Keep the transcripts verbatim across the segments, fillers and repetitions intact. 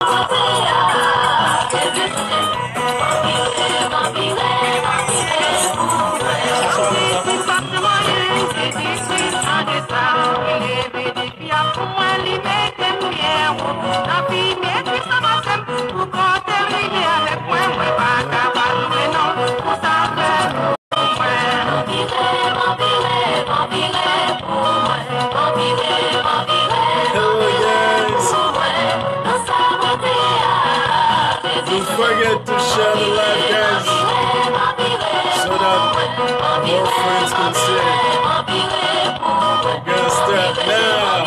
Hello, guys. Don't forget to share the live, guys, so that more friends can see it. We're gonna start now.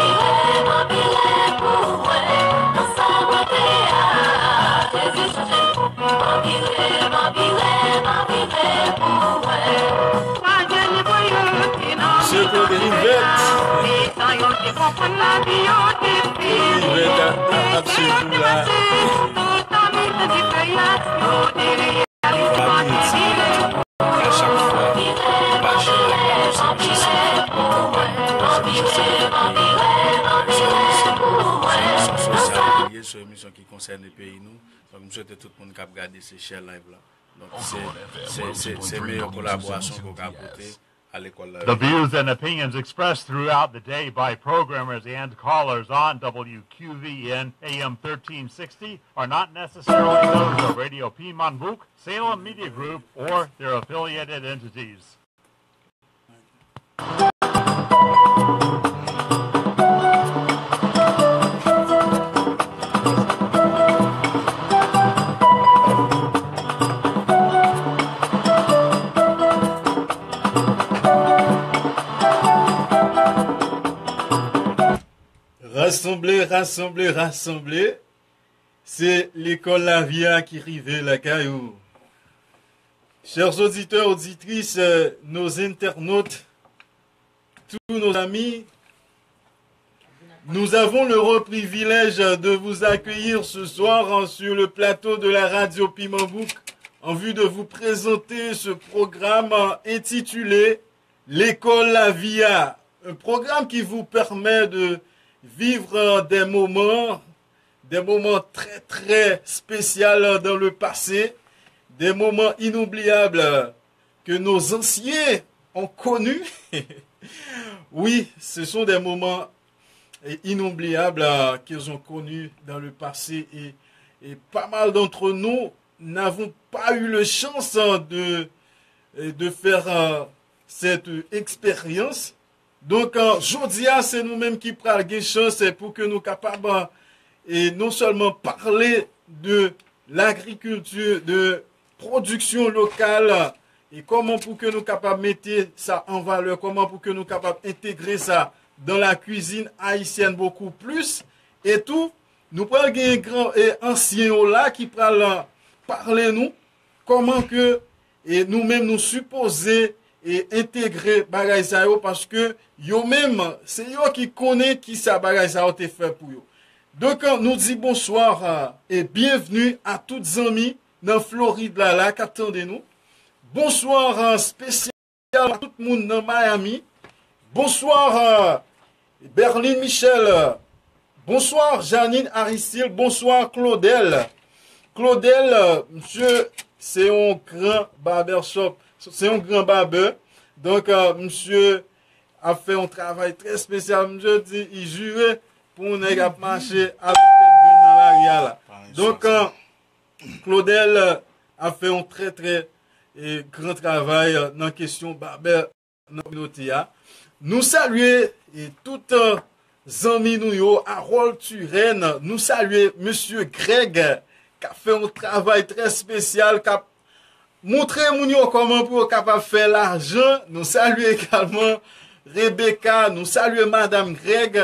Misye Claude Rivette. Claude Rivette ap, ap, ap swiv nou la. Ap ede. A chak fwa, nou pa janm ap pran sèvis, nou konprann, nou pa janm chèche fè peyi nou. Sèvis sosyal nou ye, se yon emisyon ki konsène peyi nou. Donk, m swete tout moun k ap gade se share live la. Donk, se, se, se, se meyè kolaborasyon ke w ka pote a lekòl la. The views and opinions expressed throughout the day by programmers and callers on W Q V N A M thirteen sixty are not necessarily those of Radio Piman Bouk, Salem Media Group, or their affiliated entities. Rasanble, rasanble, rasanble. Se lekòl lavi a ki rive lakay ou. Chers auditeurs, auditrices, euh, nos internautes, tous nos amis, nous avons l'heureux privilège de vous accueillir ce soir, hein, sur le plateau de la radio Piman Bouk en vue de vous présenter ce programme, euh, intitulé Lekòl lavi a, un programme qui vous permet de vivre, euh, des moments, des moments très, très spéciaux dans le passé, des moments inoubliables que nos anciens ont connus. Oui, ce sont des moments, euh, inoubliables, euh, qu'ils ont connus dans le passé et, et pas mal d'entre nous n'avons pas eu le chance, euh, de, euh, de faire, euh, cette, euh, expérience. Donk, euh, jodi a, se nou menm ki pral gen chans, euh, pou ke nou kapab, euh, e non sèlman pale de lagrikilti, de pwodiksyon lokal, e kòman pou ke nou kapab mete sa an valè, kòman pou ke nou kapab entegre sa dans la cuisine haïtienne beaucoup plus. E tou, nou pral gen gran, e ansyen yo la ki pral, euh, pale nou kòman ke, e nou menm nou sipoze, e entegre bagay sa yo, paske yo menm, se yo ki konnen kisa bagay sa yo te fè pou yo. Donk, nou di bonswa, euh, e byenvni a tout zanmi nan Florid la, la k ap tande nou. Bonswa, euh, espesyal a tout moun nan Miami. Bonswa, euh, Berlin Michel. Bonswa, Janine Aristil. Bonswa, Claudel. Claudel, euh, misye, se yon gran barbershop. Se yon gran barbè. Donk, euh, misye ap fè yon travay trè espesyal. Misye di, li jire pou yon nèg ap mache avèk tèt grenn nan lari a la. Donk, euh, Claudel, euh, ap fè yon trè, trè, e, gran travay, euh, nan kesyon barbè nan kominote a. Nou salye, e, tout, euh, zanmi nou yo, Harold Turenne. Nou salye mesye Greg, k ap fè yon travay trè espesyal, k ap montre moun yo kòman pou yo kapab fè lajan. Nou salye egalman Rebecca, nou salye Madam Greg.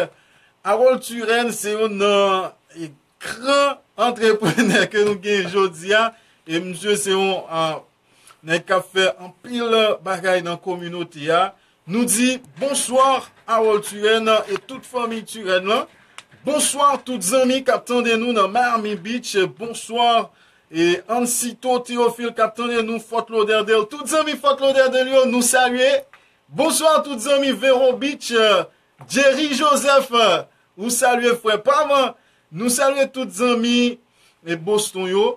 Harold Turenne se youn nan, e, gran antreprenè ke nou gen jodi a. E misye se yon, a, nèg k ap fè anpil bagay nan kominote a. Nou di bonswa Harold Turenne e tout fanmi Turenne lan. Bonswa tout zanmi k ap tande nou nan Miami Beach. Bonswa, e, Ansito Théophile k ap tande nou Fort Lauderdale. Tout zanmi Fort Lauderdale yo, nou salye. Bonswa tout zanmi Vero Beach, euh, Jerry Joseph, euh, ou salye frè pa m, Nou salye tout zanmi e Boston yo.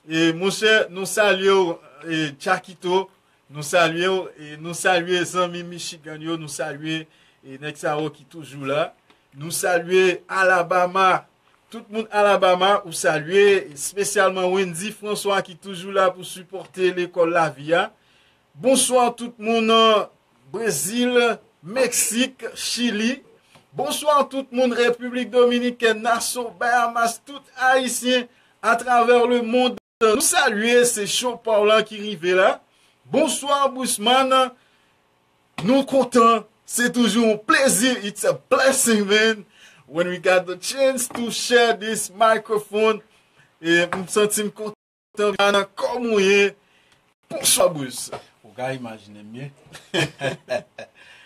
E monchè, nou salye w, e Chakito. Nou salye w, e nou salye zanmi Michigan yo. Nou salye, e nèg sa yo ki toujou la. Nou salye Alabama. Tout moun Alabama, ou salye. Espesyalman Wendy François ki toujou la pou sipòte lekòl lavi a. Bonswa tout moun, euh, Brezil, Meksik, Chili. Bonswa tout moun Repiblik Dominikèn, Naso, Bahamas, tout Ayisyen atravè lemonn. Nou salye, se Show Paw la ki rive la. Bonswa Bousman. Nou kontan. Se toujou yon plezi. It's a blessing, man. When we got the chance to share this microphone. E m santi m kontan. Tan nan kò mouye. Bonswa Bruce. Ou ka imajine m byen.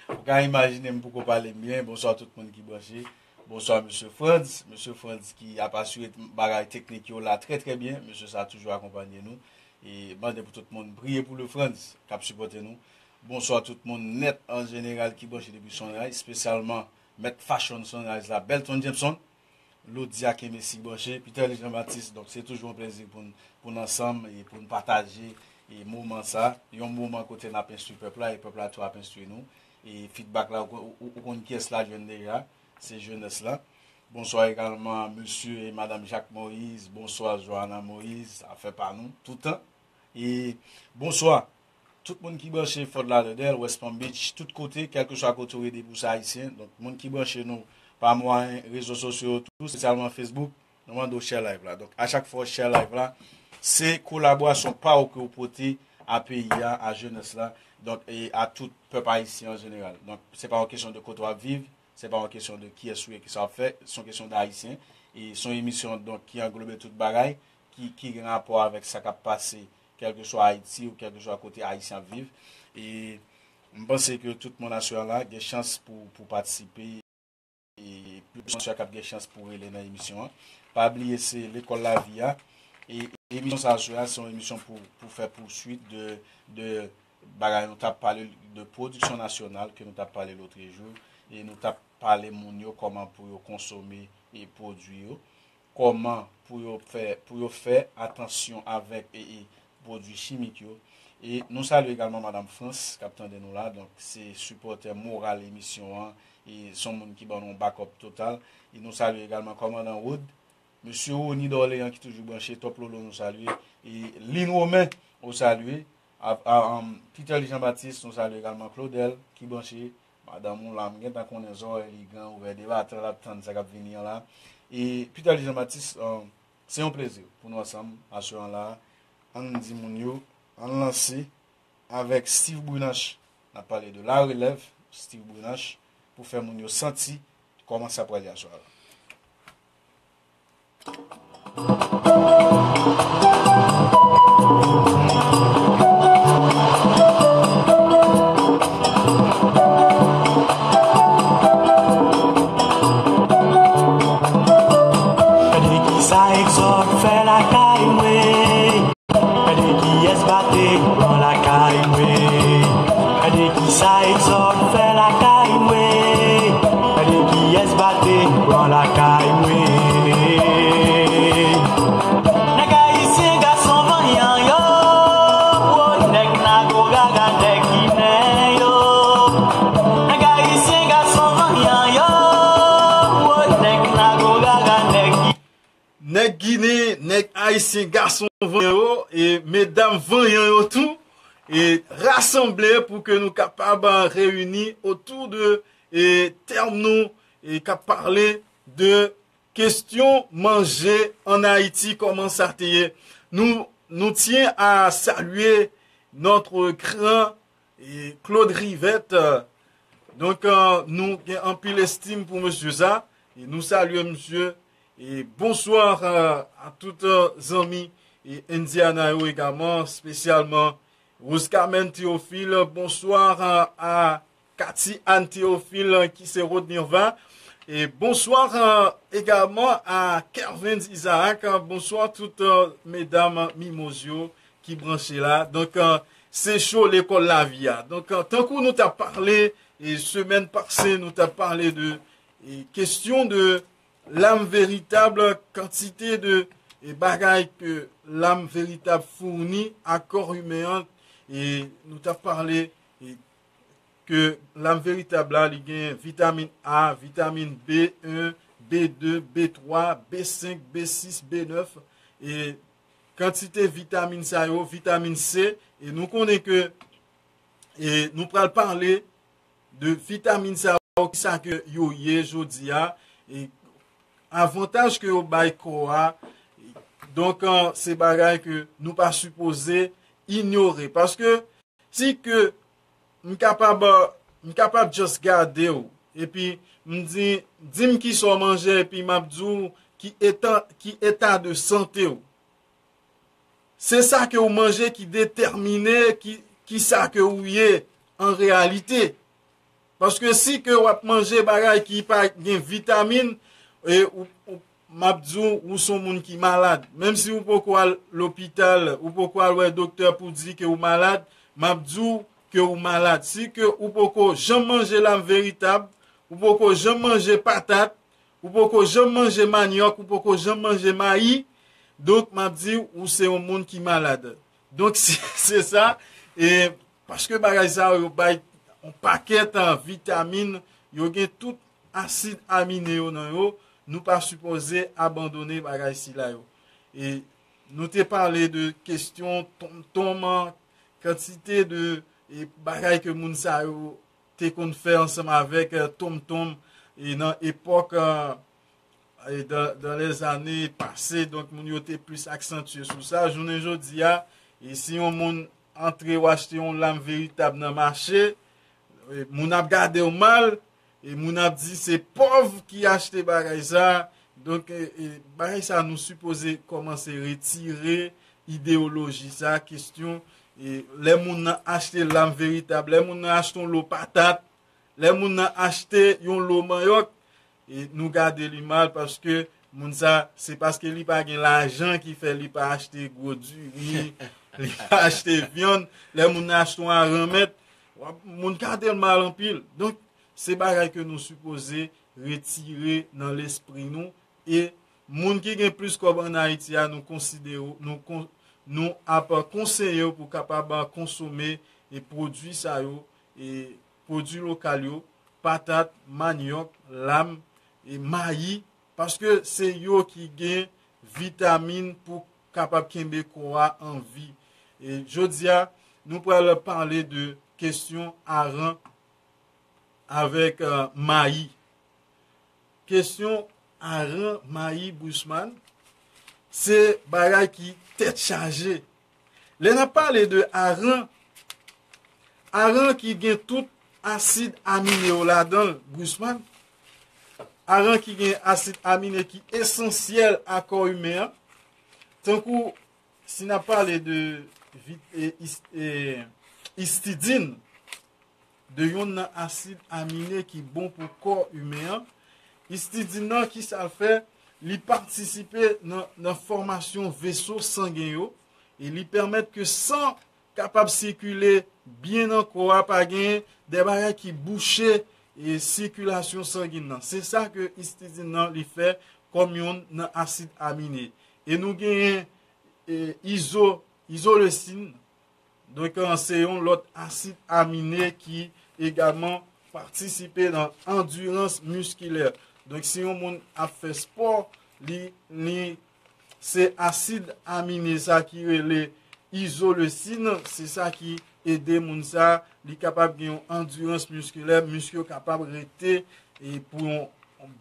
Ou ka imajine m poko pale m byen. Bonswa tout moun ki branche. Bonswa Mesye Frantz. Mesye Frantz ki ap asire bagay teknik yo la trè trè byen. Mesye sa toujou akonpanye nou. E mande pou tout moun priye pou le Frantz k ap sipòte nou. Bonswa tout moun nèt an jeneral ki branche depi Sunrise, espesyalman mèt fashion Sunrise la, Belton Jameson. Lodia Kemesi branche, Peterly Jean Baptiste. Donk, se toujou yon plezi pou n, pou n ansanm e pou n pataje e moman sa. Yon moman kote n ap enstwi pèp la e pèp la tou ap enstwi nou. E feedback la, ou, ou, ou konn kiyès la jwenn deja, se jenès la. Bonswa egalman, mesye e madanm Jacques Moïse. Bonswa, Johanna Moïse, afè pa nou, toutan. E bonswa, tout moun ki branche Fort Lauderdale, West Palm Beach, tout kote, kèlkeswa kote w ye depi w se ayisyen. Donk, moun ki branche nou pa mwayen rezo sosyo yo tou, espesyalman Facebook, nou mande w share live la. Donk, a chak fwa w share live la, se kolaborasyon pa w ke w pote a peyi a, a jenès la, donk, e a tout pèp ayisyen an jeneral. Donk, se pa yon kesyon de kote w ap viv, se pa yon kesyon de kiyès ou ye, kisa w ap fè, se yon kesyon de ayisyen. E se yon emisyon, donk, ki anglobe tout bagay, ki, ki gen rapò avèk sa k ap pase, kèlkeswa Ayiti ou kèlkeswa kote Ayisyen ap viv. E m panse ke tout moun aswè la gen chans pou, pou patisipe, e plis moun aswè k ap gen chans pou rele nan emisyon an. Pa bliye, se Lekòl Lavi a. E emisyon sa aswè a, se yon emisyon pou, pou fè pouswit de, de bagay nou t ap pale, de pwodiksyon nasyonal ke nou t ap pale lotrejou. E nou t ap pale moun yo kòman pou yo konsome e pwodui yo, kòman pou yo fè, pou yo fè atansyon avèk e, e pwodui chimik yo. E nou salye egalman Madanm Frantz k ap tande nou la. Donk, se sipòtè moral emisyon an. E se yon moun ki ban nou yon backup total. E nou salye egalman Kòmandan Wood, Mesye Rony Dorlean ki toujou branche, Top Lolo nou salye. E Lin Romen, ou salye. A, a, um, Peterly Jean Baptiste, nou salye egalman Claudel ki branche. Madanm ou la, m gentan konnen zòrèy li gran ouvè de batan, l ap tann sa k ap vini an la. E Peterly Jean Baptiste, um, se yon plezi pou nou ansanm aswè an la. Ann di moun yo, ann lanse avèk Steve Brunache. N ap pale de la relèv, Steve Brunache, pou fè moun yo santi kòman sa pral ye aswè a la. Gade kisa Exòd fè lakay mwen. Gade kiyès bate pran lakay mwen. Gade kisa Exòd fè lakay mwen. Gade kiyès bate pran lakay mwen. Nèg ayisyen gason vanyan yo, wo nèg nago gaga nèg ginen yo. Nèg ayisyen gason vanyan yo, wo nèg nago gaga nèg Nèg Ginen, nèg Ayisyen, gason vanyan yo, e medam vanyan yo tou, e rasanble pou ke nou kapab, a, reyini otou de, e, tèm nou, e k ap pale de kesyon manje ann Ayiti, kòman sa te ye. Nou, nou tyen a salye notre grand e Claude Rivette. Donk, euh, nou gen anpil estim pou mesye sa. E nou salye misye. E bonswa, euh, a tout, euh, zanmi e Indiana yo egalman, espesyalman Rose Carmen Théophile. Bonswa, euh, a Cathy Anne Théophile, euh, ki se Rodnirva. E bonswa, euh, egalman a Kervens Isaac. Bonswa tout, euh, medam mimoz yo ki branche la. Donk, euh, se cho lekòl lavi a. Donk, euh, tankou nou t ap pale, e semèn pase, nou t ap pale de, e kesyon de, Lam veritab, kantite de e bagay ke lam veritab founi a kò imen an, e nou t ap pale e ke lam veritab la, li gen vitamin A, vitamin B en, B de, B twa, B senk, B sis, B nèf, e kantite vitamin sa yo, vitamin C, e nou konnen ke e nou pral pale de vitamin sa yo, kisa ke yo ye jodi a, e avantaj ke yo bay kò a. Donk, eh, se bagay ke nou pa sipoze inyore. Paske si ke m kapab, m kapab just gade w, epi m di, di m kisa w manje, epi m ap di w ki eta, ki eta de sante w. Se sa ke w manje ki detèmine ki, ki sa ke w ye an reyalite. Paske si ke w ap manje bagay ki pa gen vitamin, e ou, ou, m ap di w, ou se yon moun ki malad. Menm si ou poko al lopital, ou poko al wè doktè pou di ke w malad, m ap di w ke w malad. Si ke ou poko janm manje lam veritab, ou poko janm manje patat, ou poko janm manje manyòk, ou poko janm manje mayi, donk m ap di w, ou se yon moun ki malad. Donk, se, se sa, e paske bagay sa yo, yo bay yon pakèt, ah, vitamin, yo gen tout asid amine yo nan yo, nou pa sipoze abandone bagay sila yo. E nou te pale de kesyon tonmtonm, kantite de, e, bagay ke moun sa yo te konn fè ansanm avèk, eh, tonmtonm, e nan epòk, eh, e dan, dan lèzane pase, donk moun yo te plis aksantye sou sa. Jounen jodi a, e si yon moun antre w achte yon lam veritab nan mache, e moun ap gade w mal, e moun ap di se pòv ki achte bagay sa. Donk, e, e, bagay sa nou sipoze kòmanse retire ideyoloji sa, kesyon, e, lè moun nan achte lam veritab, lè moun nan achte yon lo patat, lè moun nan achte yon lo manyòk, e, nou gade li mal paske moun sa, se paske li pa gen lajan ki fè li pa achte gwo diri, li pa achte vyann, lè moun nan achte yon aranmèt, w ap, moun gade l mal anpil. Donk, se bagay ke nou sipoze retire nan lespri nou. E moun ki gen plis kòb ann Ayiti a, nou konsidere, nou kon-, nou ap konseye w pou kapab konsome e pwodui sa yo, e pwodui lokal yo, patat, manyòk, lam, e mayi, paske se yo ki gen vitamin pou kapab kenbe kò a an vi. E jodi a, nou pral pale de kesyon aran avèk, eh, mayi. Kesyon aran, mayi, Bushman, se bagay ki tèt chaje. Lè n ap pale de aran, aran ki gen tout asid amine yo ladan l, Bushman, aran ki gen asid amine ki esansyèl a kò imen an, tankou si n ap pale de vit-, e, is-, e, istidin, de yonn nan asid amine ki bon pou kò imen an. Istidin nan, kisa l fè? Li patisipe nan, nan fòmasyon veso sangen yo, e li pèmèt ke san kapab sikile byen nan kò a, pa gen de bagay ki bouche e sikilasyon sangen nan. Se sa ke istidin nan li fè kòm yonn nan asid amine. E nou genyen, e, izo, izolesin. Donk, eh, se yon lòt asid amine ki egalman patisipe nan andirans miskilè. Donk, si yon moun ap fè spò, li, li, se asid amine sa ki rele izolesin, se sa ki ede moun sa, li kapab gen yon andirans miskilè, misk yo kapab rete, e, pou yon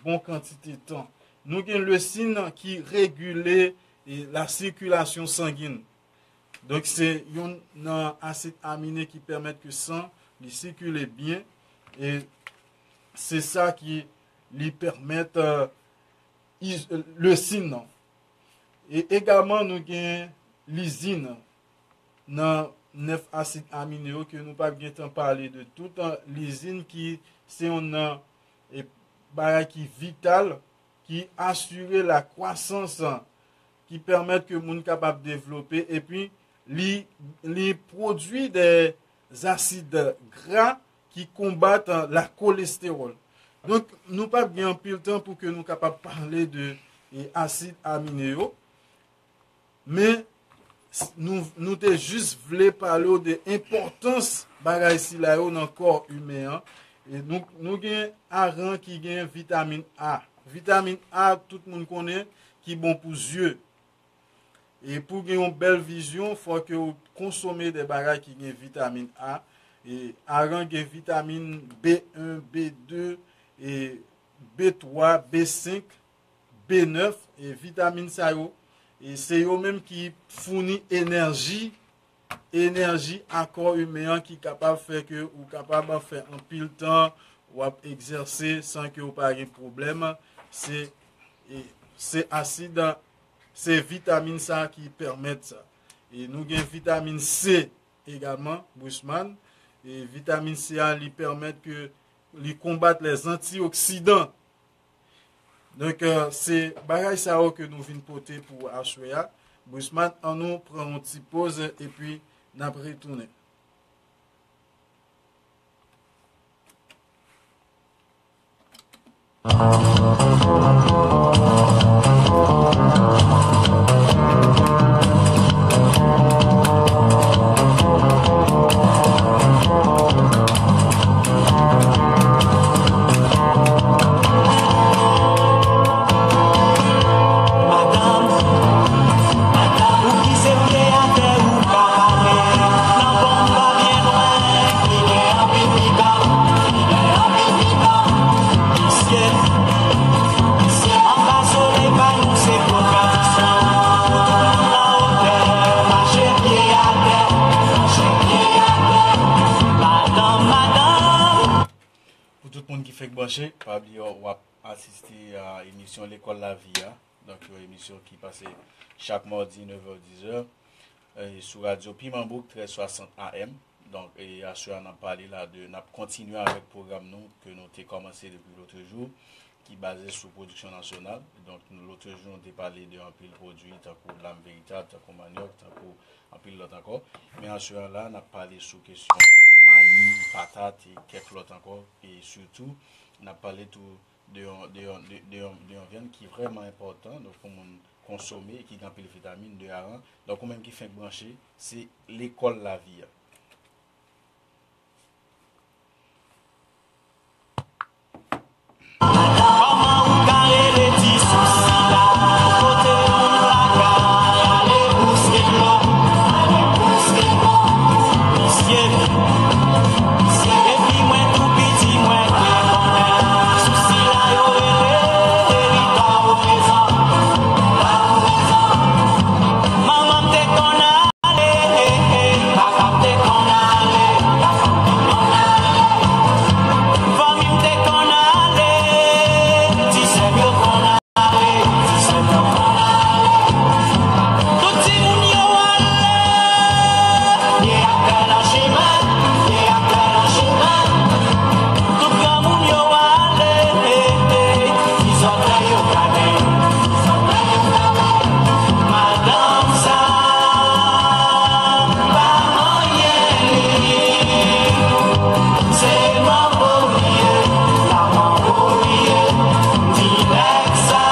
bon kantite tan. Nou gen lesin ki regile, e, la sikilasyon sangen. Donk, se yonn nan asid amine ki pèmèt ke san li sikile byen, e se sa ki li pèmèt, eh, iz-, lesin nan. E egalman, nou gen lizin nan nèf asid amine yo ke nou p ap gen tan pale de tout, eh, lizin ki se yonn nan, e, bagay ki vital, ki asire lakwasans, ki pèmèt ke moun kapab devlope, epi li, li pwodui de zasid gra ki konbat, eh, la kolestewòl. Donk, nou p ap gen anpil tan pou ke nou kapab pale de, e, asid amine yo. Men, s- nou, nou te jis vle pale w de enpòtans bagay sila yo nan kò imen an. E nou, nou gen aran ki gen vitamin A. Vitamin A, tout moun konnen, ki bon pou zye. E pou gen yon bèl vizyon, fò ke w konsome de bagay ki gen vitamin A. E aran gen vitamin B en, B de, e B twa, B senk, B nèf, e vitamin sa yo, e se yo menm ki founi enèji, enèji a kò imen an ki kapab fè ke ou kapab fè anpil tan w ap egzèse san ke w pa gen pwoblèm. Se, e, se asid, se vitamin sa ki pèmèt sa. E nou gen vitamin C egalman, Bushman. E vitamin C a, li pèmèt ke li konbat les antioxydants. Donk, euh, se bagay sa yo ke nou vin pote pou aswè a. Bushman, ann nou pran yon ti poz epi n ap retounen. Pou tout moun ki fenk branche, pa bliye w ap asiste a emisyon Lekòl Lavi a. Donk, yon emisyon ki pase chak madi, nèf è, diz è, e sou radyo Piman Bouk, trèz swasant A M. Donk, e aswè a, n ap pale la de, n ap kontinye avèk pwogram nou ke nou te kòmanse depi lotrejou, ki baze sou pwodiksyon nasyonal. Donk, nou, lotrejou, nou te pale de anpil pwodui, tankou lam veritab, tankou manyòk, tankou anpil lòt ankò. Men aswè a la, n ap pale sou kesyon de mayi, patat e kèk lòt ankò. E sitou, n ap pale tou de yon, de yon, de, de yon, de yon vyann ki vrèman enpòtan, donk, pou moun konsome, ki gen anpil vitamin, de aran. Donk, ou menm ki fenk branche, se Lekòl Lavi a. Kòman ou ka rele ti sousi la? Kote yon lakay, ale bouske dlo. Misye, epi mwen tou piti, mwen te konnen. Sousi la yo rele, eritwa ou rezon. Manman m te konn ale, papa m te konn ale, fanmi m te konn ale, ti sè m yo konn ale, ti sè m yo konn ale. Tout timoun yo ale, pye atè nan chimen, pye atè nan chimen. Tout granmoun yo ale, ti zòrèy yo gade. Madanm sa pa manyen li, se manbo li ye, la manbo li ye. Ti nèg sa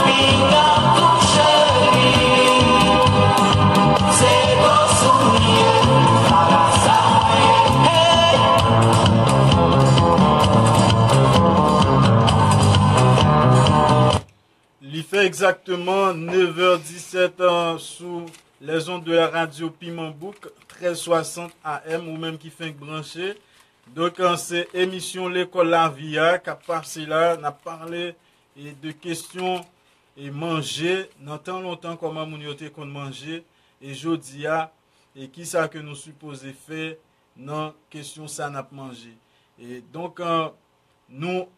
pinga touche li, se gwo soulye, fara sa mwen ye. Hey! Li fè egzakteman nèf è disèt, euh, sou les ondes de la radio Piman Bouk, trèz swasant A M, ou menm ki fenk branche. Donk, euh, se emisyon Lekòl Lavi a k ap pase la. N ap pale, e, de kesyon, e, manje. Nan tan lontan, kòman moun yo te konn manje, e jodi a, e kisa ke nou sipoze fè nan kesyon sa n ap manje. E donk, euh, nou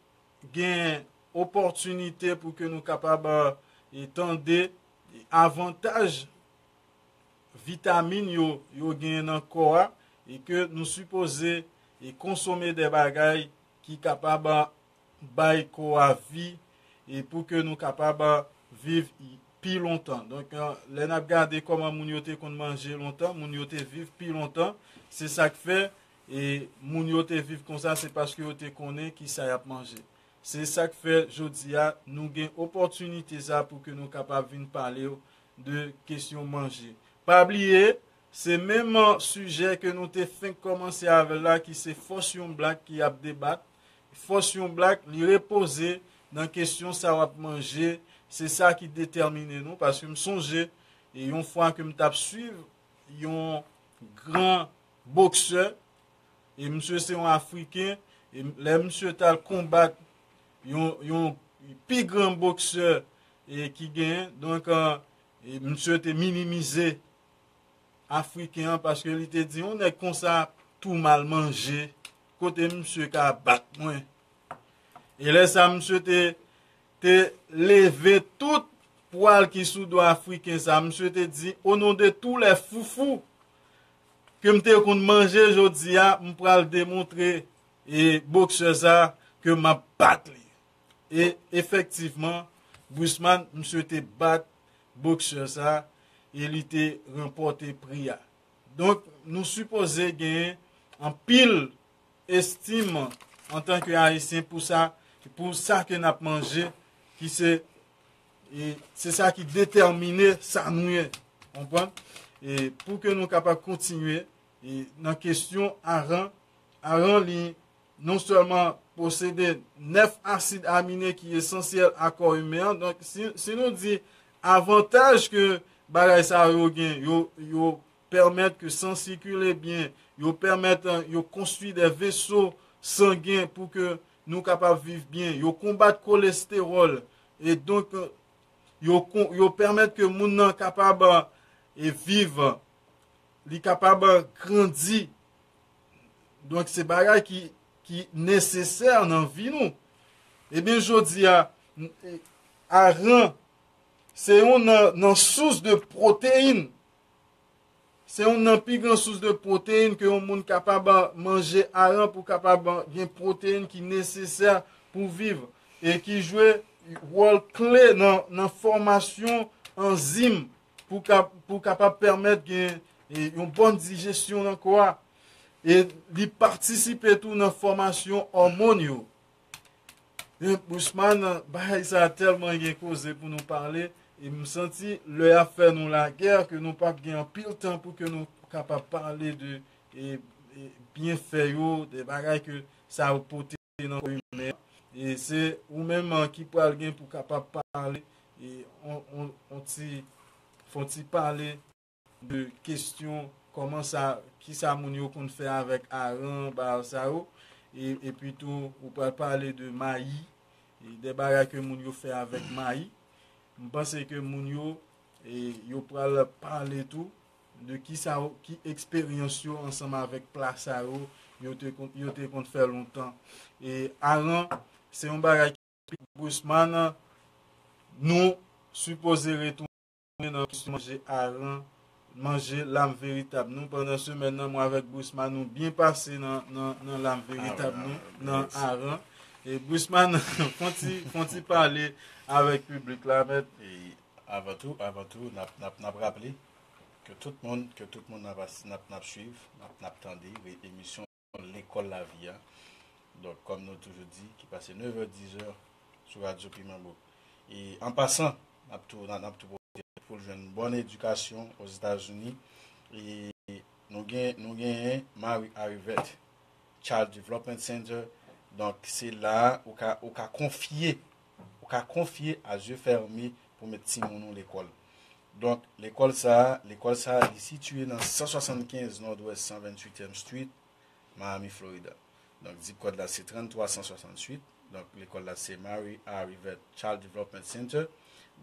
gen opòtinite pou ke nou kapab, e, tande avantaj vitamin yo, yo gen nan kò a, e ke nou sipoze, e, konsome de bagay ki kapab bay kò a vi, e pou ke nou kapab viv pi lontan. Donk, euh, lè n ap gade kòman moun yo te konn manje lontan, moun yo te viv pi lontan. Se sa k fè, e moun yo te viv konsa, se paske yo te konnen ki sa y ap manje. Se sa k fè jodi a nou gen opòtinite sa pou ke nou kapab vin pale w de kesyon manje. Pa bliye, se menm sijè ke nou te fenk kòmanse avè l la, ki se fòs yon blak ki ap debat. Fòs yon blak, li repoze nan kesyon sa w ap manje, se sa ki detèmine nou, paske m sonje, e yon fwa ke m t ap swiv yon gran boksè, e misye se yon Afriken, e lè misye t al konbat yon, yon pi gran boksè e ki genyen, donk, e misye te minimize Afriken an, paske li te di, yon nèg konsa tou mal manje, kote misye ka bat mwen? E lè sa, misye te, te leve tout pwal ki sou do Afriken sa. Misye te di, au nom de tous les foufous ke m te konn manje, jodi a, m pral demontre e boksè sa ke m ap bat li. E efektivman, Bruce Mann, misye te bat boksè sa e li te ranpòte pri a. Donk, nou sipoze genyen anpil estim antanke Ayisyen pou sa, pou sa ke n ap manje, ki se, e, se sa ki detèmine sa nou ye. Konprann? E pou ke nou kapab kontinye, e, nan kesyon aran, aran li non sèlman posede nèf asid amine ki esansyèl a kò imen an. Donk, si, si nou di avantaj ke bagay sa yo gen, yo, yo pèmèt ke san sikile byen, yo pèmèt, eh, yo konstwi de veso sangen pou ke nou kapab viv byen, yo konbat kolestewòl, e donk, eh, yo kon-, yo pèmèt ke moun nan kapab, eh, viv, li kapab, eh, grandi. Donk, se bagay ki, ki nesesè nan vi nou. Ebyen, jodi a, n-, e, aran, se yon nan, nan sous de pwoteyin. Se yon nan pi gran sous de pwoteyin ke yon moun kapab manje aran pou kapab gen pwoteyin ki nesesè pou viv e ki jwe wòl kle nan, nan fòmasyon anzim pou ka, pou kapab pèmèt gen, e, yon bòn dijesyon nan kò a. E li patisipe tou nan fòmasyon òmòn yo. E Bousman, bagay sa tèlman gen koze pou nou pale, e m santi lè y ap fè nou lagè, ke nou p ap gen anpil tan pou ke nou kapab pale de, e, e, byenfè yo, de bagay ke sa yo pote nan kò imen. E se ou menm, an, ki pral gen pou kapab pale, e on, on, on ti, fè on ti pale de kesyon, kòman sa, kisa moun yo konn fè avèk aran, bagay sa yo. E, epi tou, ou pral pale de mayi, e de bagay ke moun yo fè avèk mayi. M panse ke moun yo, e, yo pral pale tou de kisa yo, ki eksperyans yo ansanm avèk pla sa yo, yo te konn, yo te konn fè lontan. E aran, se yon bagay ki Bousman, nou sipoze retounen nan kesyon manje aran, manje lam veritab nou. Pandan semèn nan, mwen avèk Bousman, nou byen pase nan, nan, nan lam veritab nou, nan aran. E Bousman, fè on ti, fè on ti pale avèk piblik la, mèt. E avan tou, avan tou, n ap, n ap, n ap raple ke tout moun, ke tout moun n ap, n ap, n ap swiv, n ap, n ap tande re-, emisyon Lekòl Lavi a. Donk, kòm nou toujou di, ki pase nevè, dizè sou Radyo Piman Bouk. E an pasan, n ap tou, n ap, n ap tou pwofite pou l jwenn bòn edikasyon Ozetazini. E nou gen, nou genyen Mary Arrivet Child Development Center. Donk, se la ou ka, ou ka konfye, ou ka konfye a zye fèmen pou met timoun ou lekòl. Donk, lekòl sa, lekòl sa, li sitiye nan san swasannkenz Nòdwès san venntuityèm Street, Miami, Florida. Donk, zip kòd la se tranntwa san swasanntuit. Donk, lekòl la se Mary Arrivet Child Development Center.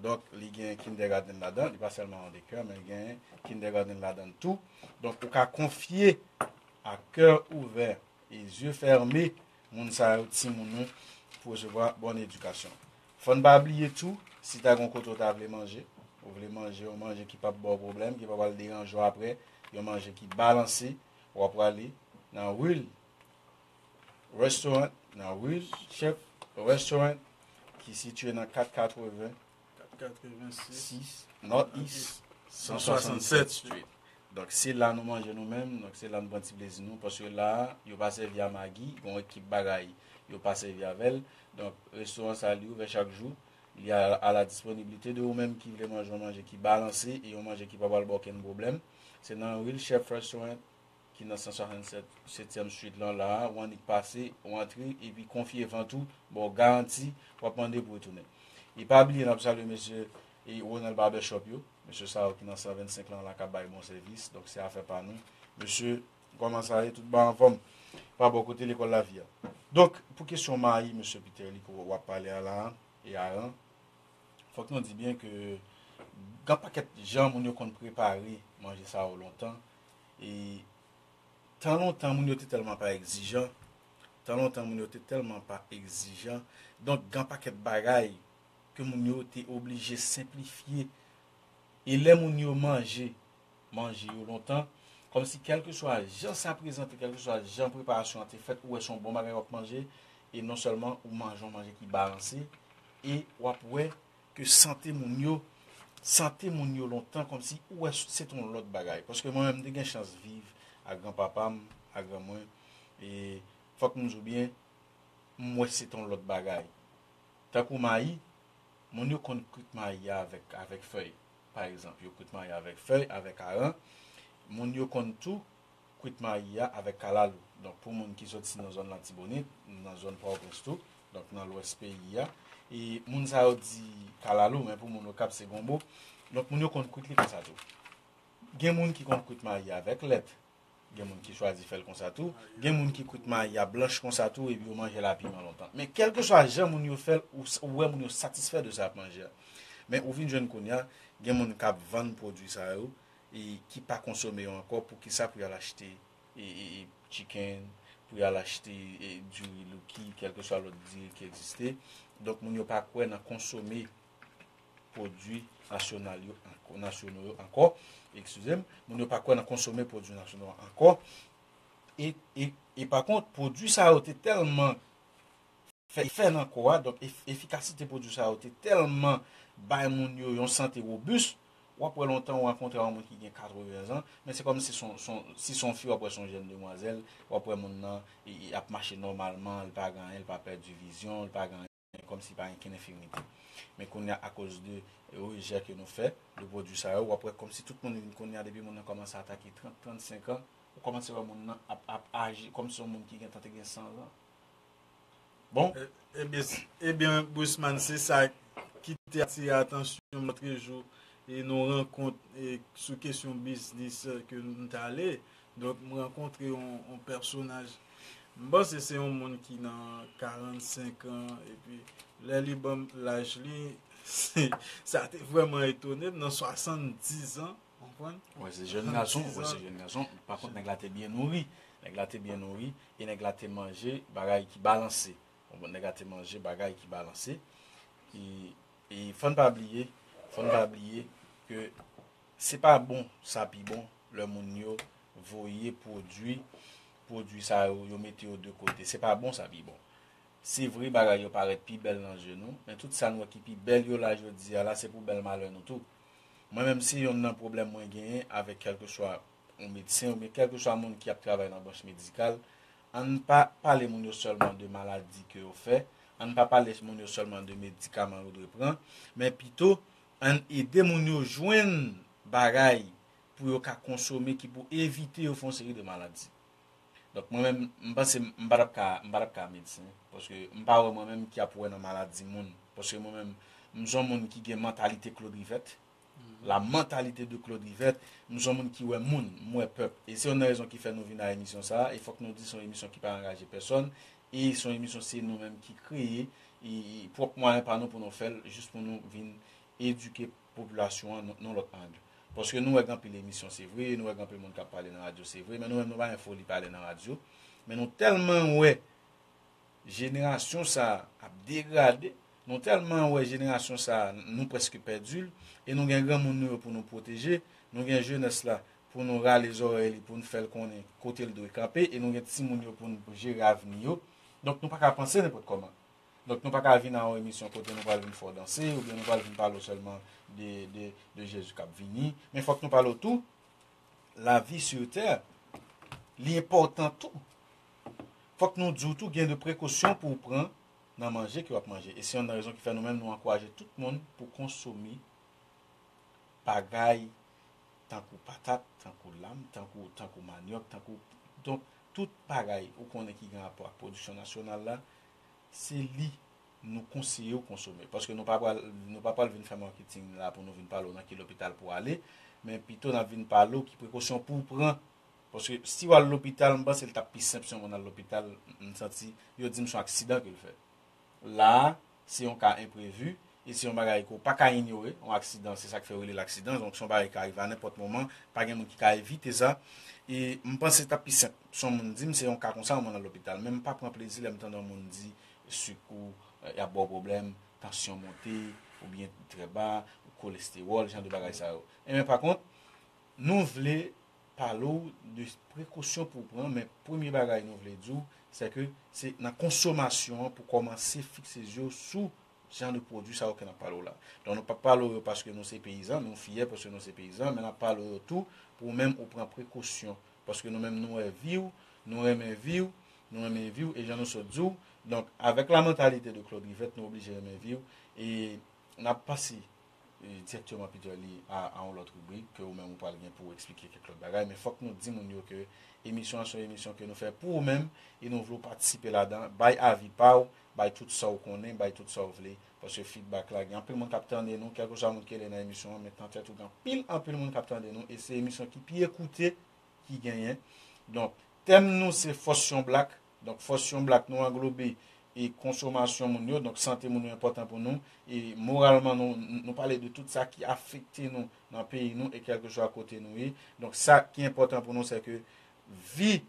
Donk, li gen kindergarten ladan, li pa sèlman an daycare, men li gen kindergarten ladan tou. Donk, ou ka konfye a kè ouvè e zye fèmen moun sa yo, timoun nou, pou resevwa bòn edikasyon. Fò n pa bliye tou, si ta gen yon kote w ta vle manje, ou vle manje yon manje ki p ap ba w pwoblèm, ki p ap al deranje w apre, yon manje ki balanse, w ap prale nan Will Restaurant, nan Will Chef Restaurant, ki sitiye nan kat katreven sis North East san swasannsèt Street. Donk, se la nou manje nou menm, donk se la nou pran ti plezi nou, paske la, yo pa sèvi a magi, gen yon ekip bagay, yo pa sèvi avè l. Donk, restoran sa, li ouvè chak jou, li a, a la disponibilite de ou menm ki vle manje yon manje ki balanse e yon manje ki pa pral ba w okenn pwoblèm. Se nan Real Chef Restaurant, ki nan san swasannsèt, setyèm Street lan la a, ou annik pase, ou antre, epi konfye vant ou, ba w garanti, w ap mande pou retounen. E pa bliye, n ap salye mesye e Ronald Barbershop yo, mesye sa yo ki nan san vennsenk lan la k ap bay bon sèvis, donk se afè pa nou. Mesye, kòman sa ye? Tout ba anfòm? Pa bò kote lekòl lavi a. Donk, pou kesyon mayi, mesye Peter, li ke w ap pale a la a, e Aran, fòk nou di byen ke gen pakèt jan moun yo konn prepare manje sa yo lontan. E tan lontan, moun yo te tèlman pa egzijan. Tan lontan, moun yo te tèlman pa egzijan. Donk, gen pakèt bagay ke moun yo te oblije senplifye. E lè moun yo manje, manje yo lontan, kòmsi kèlkeswa jan sa prezante, kèlkeswa jan preparasyon an te fèt, ou wè se yon bon bagay w ap manje, e non sèlman ou manje yon manje ki balanse, e w ap wè ke sante moun yo, sante moun yo lontan, kòmsi ou wè se t yon lòt bagay. Paske mwen menm, m te gen chans viv ak granpapa m, ak granmwen, e fòk m di w byen, m wè se t yon lòt bagay. Tankou mayi, moun yo konn kwit mayi a avèk, avèk fèy. Pa egzanp, yo kwit mayi avèk fèy, avèk aran. Moun yo konn tou kwit mayi a avèk kalalou. Donk, pou moun ki soti nan zòn Latibonit, nan zòn Pòtoprens tou, donk nan lwès peyi a, e moun sa yo di kalalou, men pou moun Okap se gonbo. Donk, moun yo konn kwit li konsa tou. Gen moun ki konn kwit mayi a avèk lèt, gen moun ki chwazi fè l konsa tou, gen moun ki kwit mayi a blanch konsa tou, epi yo manje l a piman lontan. Men kèlkeswa jan moun yo fè l, ou, ou wè moun yo satisfè de sa y ap manje a. Men ou vin jwenn kounye a, gen moun k ap vann pwodui sa yo, e ki pa konsome yo ankò, poukisa pou y al achte e, e, e chicken, pou y al achte e, diri Lucky, kèlkeswa lòt diri ki egziste. Donk, moun yo pa kwè nan konsome pwodui nasyonal yo ankò, nasyono yo ankò, eskize m, moun yo pa kwè nan konsome pwodui nasyonal ankò. E, e, e pa kont, pwodui sa yo te tèlman fè efè nan kò a, donk ef- efikasite pwodui sa yo te tèlman bay moun yo yon sante wobis, w ap wè lontan ou rankontre yon moun ki gen katreven zan, men se kòmsi se yon, se yon, si se yon fi, w ap wè se yon jèn demwazèl, w ap wè moun nan, e, e, ap mache nòmalman, li pa gen anyen, li pa pèdi vizyon, li pa gen anyen, kòmsi pa gen kenn enfimite. Men kounye a, akoz de rejè ke nou fè de pwodui sa yo, w ap wè kòmsi tout moun vin kounye a, depi moun nan kòmanse atake trant, trannsenk an, ou kòmanse wè moun nan ap, ap aji kòmsi yon moun ki gentan te gen san zan. Bon. E, ebyen, s- ebyen, Bousman, se sa ki te atire atansyon m lòtrejou, e nou rankont, e, sou kesyon biznis, e, ke m t ale. Donk, m rankontre yon, yon pèsonaj. M panse se yon moun ki nan karannsenk an, epi lè li ban m laj li, se- sa te vrèman etone m, nan swasanndizan, konprann? Wè, se jèn gason, wè, se jèn gason. Pa kont, nèg la te byen nouri. Nèg la te byen nouri, e nèg la te manje bagay ki balanse. Konprann, nèg la te manje bagay ki balanse. E, e fò n pa bliye, fò n pa bliye ke se pa bon, sa pi bon, lè moun yo voye pwodui, pwodui sa yo, yo mete yo de kote. Se pa bon, sa pi bon. Se vre, bagay yo parèt pi bèl nan zye nou, men tout sa n wè ki pi bèl yo la jodi a la, se pou bèl malè nou tou. Mwen menm, se yonn nan pwoblèm mwen genyen avèk kèlkeswa yon medsen oubyen kèlkeswa moun ki ap travay nan branch medikal, ann pa pale moun yo sèlman de maladi ke yo fè, ann pa pale moun yo sèlman de medikaman yo dwe pran, men pito, ann ede moun yo jwenn bagay pou yo ka konsome ki pou evite yo fè yon seri de maladi. Donk, mwen menm, m panse m pa t ap ka, m pa t ap ka medsen, paske m pa wè mwen menm ki ap wè nan maladi moun. Paske mwen menm, m se yon moun ki gen mantalite Claude Rivette. La mentalité de Claude Rivette, m se yon moun ki wè moun, m wè pèp. E se youn nan rezon ki fè nou vin a emisyon sa a, e fòk nou di se yon emisyon ki pa angaje pèsòn, e se yon emisyon se nou menm ki kreye, e, e pwòp mwayen pa nou pou nou fè l, jis pou nou vin edike popilasyon an nan, nan lòt ang. Paske nou wè gen anpil emisyon, se vre, nou wè gen anpil moun k ap pale nan radyo, se vre, men nou menm nou pa gen foli pale nan radyo. Men nou tèlman wè jenerasyon sa a ap degrade, nou tèlman wè jenerasyon sa a, nou prèske pèdi l, e nou gen granmoun nou yo pou nou pwoteje, nou gen jenès la pou nou rale zòrèy li, pou n fè l konnen kote l dwe kanpe, e nou gen timoun yo pou n jere avni yo. Donk, nou pa ka panse nenpòt kòman. Donk, nou pa ka vin a yon emisyon kote nou pral vin fè w danse, oubyen nou pral vin pale w sèlman de, de, de Jezi k ap vini. Men fòk nou pale w tou lavi sou tè, li enpòtan tou. Fòk nou di w tou, gen de prekosyon pou w pran nan manje ke w ap manje. E se yonn nan rezon ki fè nou menm nou ankouraje tout moun pou konsome bagay tankou patat, tankou lam, tankou, tankou manyòk, tankou, donk, tout bagay ou konnen ki gen rapò ak pwodiksyon nasyonal la, se li nou konseye w konsome. Paske nou pa pral, nou pa pral vin fè maketing la pou nou vin pale w nan ki lopital pou w ale, men pito n ap vin pale w ki prekosyon pou w pran. Paske si w al lopital, m panse l t ap pi senp si yon moun al lopital, m santi, yo di m se yon aksidan ke l fè. La a, se yon ka enprevi, e se yon bagay ke w pa ka inyore, yon aksidan, se sa k fè yo rele l aksidan, donk se yon bagay ki ka rive a nenpòt moman, pa gen moun ki ka evite sa. E m panse l t ap pi senp si yon moun di m se yon ka konsa, yon moun al lopital, men m pa pran plezi lè m tande yon moun di sik ou, eh, y ap ba w pwoblèm, tansyon monte, oubyen trè ba, kolestewòl, jan de bagay sa yo. Enben, pa kont, nou vle pale w de prekosyon pou w pran, men premye bagay nou vle di w, se ke se nan konsomasyon an pou kòmanse fikse zye w sou jan de pwodui sa yo ke n ap pale w la. Donk, nou p ap pale w yo paske nou se peyizan, nou fyè paske nou se peyizan, men n ap pale w yo tou pou ou menm ou pran prekosyon. Paske nou menm nou wè vi w, nou renmen vi w, nou renmen vi w, e jan nou sot di w. Donk, avèk la mantalite de Claude Rivette, nou oblije renmen vi w, e n ap pase e, dirèkteman, Peter, li a, a yon lòt ribrik ke ou menm ou pral gen pou w eksplike kèk lòt bagay. Men fòk nou di moun yo ke emisyon an se yon emisyon ke nou fè pou ou menm e nou vle w patisipe ladan. Bay avi pa w, bay tout sa w konnen, bay tout sa w vle. Paske feedback la, gen anpil moun k ap tande nou, kèlkeswa moun ki rele nan emisyon an, men nan tèt ou gen anpil, anpil moun k ap tande nou, e se emisyon ki pi ekoute ki genyen. Donk, tèm nou se Fòs Yon Black. Donk, Fòs Yon Black, nou anglobe e konsomasyon moun yo. Donk, sante moun yo enpòtan pou nou. E moralman, nou, nou pale de tout sa ki afekte nou nan peyi nou e kèlkeswa kote nou ye. Donk, sa ki enpòtan pou nou, se ke vi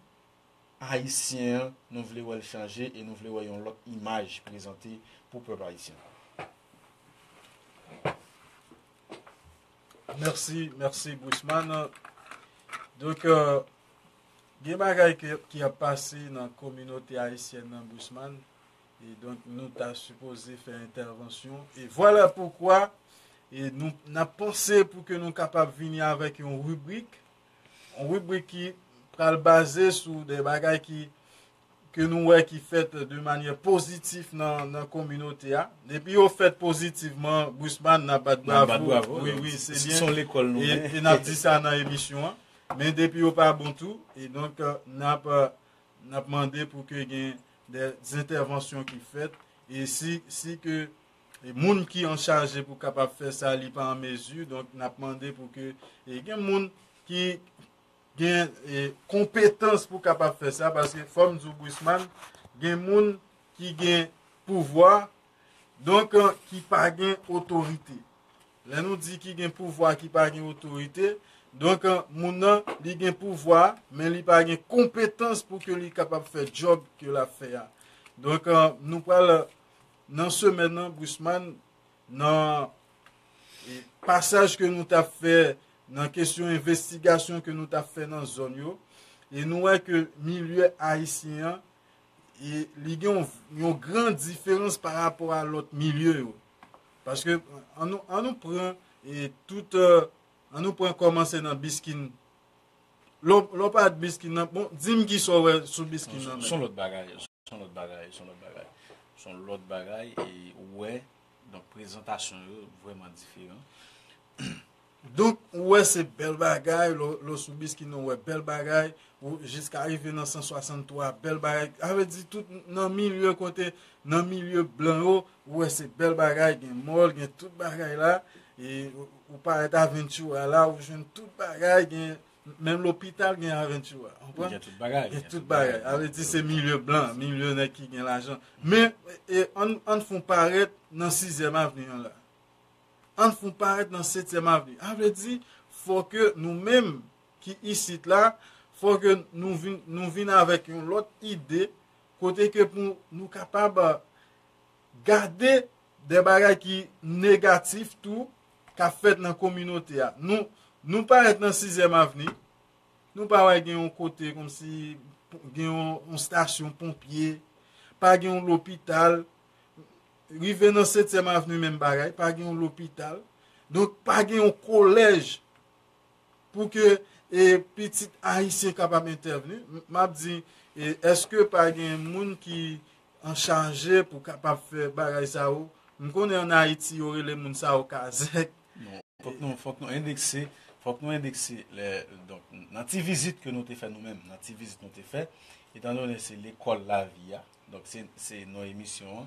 ayisyen an, nou vle wè l chanje e nou vle wè yon lòt imaj prezante pou pèp ayisyen. Mèsi, mèsi, Brisman. Donk, euh, gen bagay ki, ki ap pase nan kominote ayisyèn nan, Brisman. E donk, nou ta sipoze fè entèvansyon. E vwala poukwa, e nou, n ap panse pou ke nou kapab vini avèk yon ribrik, yon ribrik ki pral baze sou de bagay ki, ke nou wè ki fèt de manyè pozitif nan, nan kominote a. Depi yo fèt pozitivman, Brisman, n ap bat bravo. N ap bat bravo. Wi, wi, se byen. Se yon lekòl nou ye. E, e n ap di sa nan emisyon an. Men depi yo pa bon tou, e donk, euh, n ap, euh, n ap mande pou ke gen de entèvansyon ki fèt. E si, si ke, e moun ki an chaje pou kapab fè sa, li pa an mezi, donk n ap mande pou ke, e gen moun ki gen, e, konpetans pou kapab fè sa, paske fò m di w, Brisman, gen moun ki gen pouvwa, donk, euh, ki pa gen otorite. Lè nou di ki gen pouvwa, ki pa gen otorite, donk, euh, moun nan, li gen pouvwa, men li pa gen konpetans pou ke li kapab fè djòb ke l ap fè a. Donk, euh, nou pral, euh, nan semèn nan, Brisman, nan, e, pasaj ke nou t ap fè, nan kesyon envestigasyon ke nou t ap fè nan zòn yo, e nou wè ke milye ayisyen an, e li gen yon, yon gran diferans pa rapò a lòt milye yo. Paske, an nou, an nou pran, e tout, euh, an nou pran kòmanse nan Biskin. Lè w, lè w pale de Biskin nan, bon, di m kisa w wè sou Biskin nan menm. Se yon lòt bagay, se yon lòt bagay, se yon lòt bagay. Se yon lòt bagay, e ou wè, donk, prezantasyon yo vrèman diferan. Donk, ou wè se bèl bagay, lè w, lè w sou Biskin nan, ou wè bèl bagay, ou jiska rive nan san swasanntwa, bèl bagay. Sa vle di tout nan milye kote, nan milye blan yo, ou wè se bèl bagay, gen mòl, gen tout bagay la, e ou, ou parèt Aventura la, ou jwenn tout bagay, gen menm lopital gen Aventura, w konprann? Gen tout bagay, gen tout bagay. Sa vle di se milye blan, milye nèg ki gen lajan. Men, e, ann, ann fè w parèt nan Sizyèm Avni an la. Ann fè w parèt nan Setyèm Avni. Sa vle di, fò ke nou menm ki isit la, fò ke nou vin, nou vin avèk yon lòt ide, kote ke pou nou kapab, euh, gade de bagay ki negatif tou k ap fèt nan kominote a. Nou, nou parèt nan Sizyèm Avni, nou pa wè gen yon kote kòmsi gen yon, yon stasyon ponpye, pa gen yon lopital. Rive nan Setyèm Avni, menm bagay, pa gen yon lopital. Donk, pa gen yon kolèj pou ke E pitit ayisyen kapab entèvni. M ap di, e, èske pa gen moun ki an chaje pou kapab fè bagay sa yo? M konnen ann Ayiti, yo rele moun sa yo kazèk. Non, fòk nou, fòk nou endekse, fòk nou endekse lè, donk, nan ti vizit ke nou te fè nou menm, nan ti vizit nou te fè, etandone se lekòl lavi a, donk se, se non emisyon an.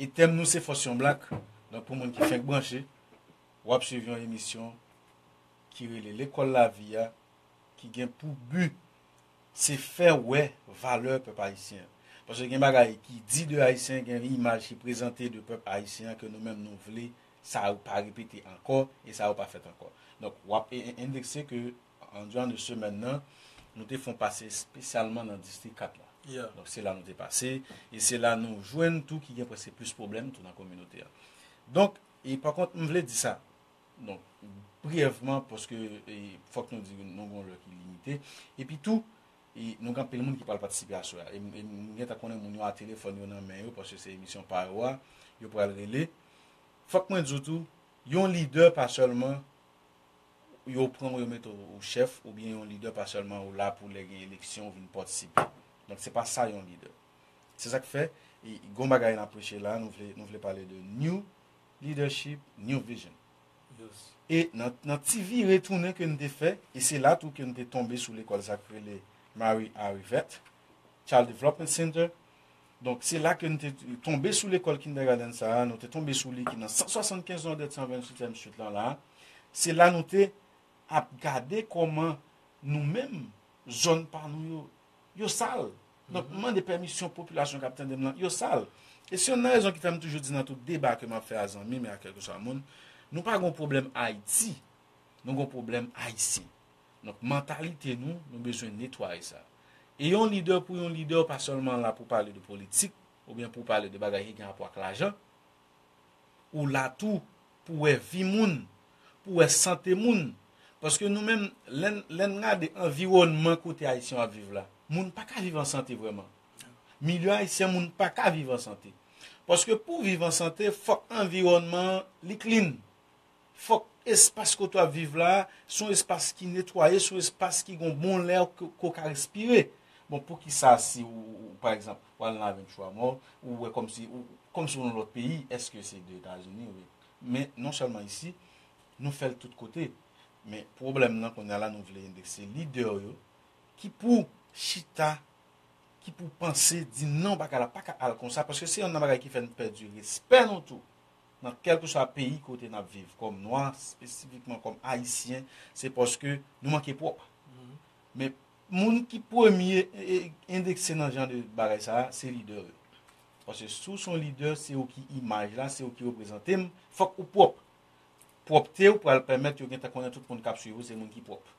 E tèm nou se Fòs Yon Blak, donk pou moun ki fenk branche, w ap swiv yon emisyon ki rele Lekòl Lavi a, ki gen pou bi se fè wè valè pèp ayisyen an. Paske gen bagay ki di de Ayisyen, gen imaj ki prezante de pèp ayisyen an ke nou menm nou vle sa yo pa repete ankò e sa yo pa fèt ankò. Donk, w ap endekse ke an duran de semèn nan, nou te fè yon pase espesyalman nan distri kat la. Donk, se la nou te pase, e se la nou jwenn tou ki gen prèske plis pwoblèm tou nan kominote a. Donk, e pa kont, m vle di sa, donk, briyèvman, paske e, fòk nou di nou gen yon lè ki limite. Epi tou, e, nou gen anpil moun ki pral patisipe aswè a. E, e m gentan konnen moun yo a telefòn yo nan men yo, paske se emisyon pa yo a, yo pral rele. Fòk mwen di w tou, yon lidè pa sèlman yo pran w, yo mete w chèf, oubyen yon lidè pa sèlman ou la pou lè gen eleksyon ou vin patisipe. Donk, se pa sa yon lidè. Se sa k fè, e, gon bagay n ap preche la, nou vle, nou vle pale de new leadership, new vision. E nan, nan ti vire tounen ke n te fè, e se la tou ke n te tonbe sou lekòl sa k rele Mary Arrivette Child Development Center. Donk, se la ke n te tonbe sou lekòl kindergarten sa a, nou te tonbe sou li ki nan san swasannkenz Nòdès san venntuityèm street lan la. Se la nou te ap gade kòman nou menm, zòn pa nou yo, yo sal. Donk, mande pèmisyon popilasyon k ap tande m lan, yo sal. E se youn nan rezon ki fè m toujou di nan tout deba ke m ap fè a zanmi m e a kèlkeswa moun, nou pa gon pwoblèm Ayiti, nou gon pwoblèm ayisyen. Donk, mantalite nou, nou bezwen netwaye sa. E yon lidè pou yon lidè, w pa sèlman la pou pale de politik, oubyen pou pale de bagay ki gen rapò ak lajan, ou la tou pou wè vi moun, pou wè sante moun. Paske nou menm, lè n, lè n gade anviwònman kote ayisyen yo ap viv la, moun pa ka viv an sante vrèman. Milye ayisyen, moun pa ka viv an sante. Paske pou viv an sante, fòk anviwònman an, li clean. Fòk espas kote w ap viv la, se yon espas ki netwaye, se yon espas ki gen yon bon lè ke, ke w ka respire. Bon, poukisa si ou, ou, ou, pa egzanp, w al nan Aventura Mall, ou wè kòmsi, ou, kòmsi w nan lòt peyi, èske se de Etazini, wi. Men non sèlman isi, nou fè l tout kote. Men pwoblèm nan kounye a la, nou vle endekse lidè yo ki pou chita, ki pou panse, di non, bagay la pa ka al konsa, paske se youn nan bagay ki fè n pèdi respè nou tou. Nan kèlkeswa peyi kote n ap viv, kòm nwa, espesifikman kòm ayisyen, se paske nou manke pwòp. Men moun ki premye e, e, endekse nan jan de bagay sa a, se lidè yo. Paske si w se yon lidè, se ou ki imaj la, se ou ki reprezante m, fòk ou pwòp. Pwòpte w pral pèmèt yo gentan konnen tout moun k ap swiv ou se moun ki pwòp.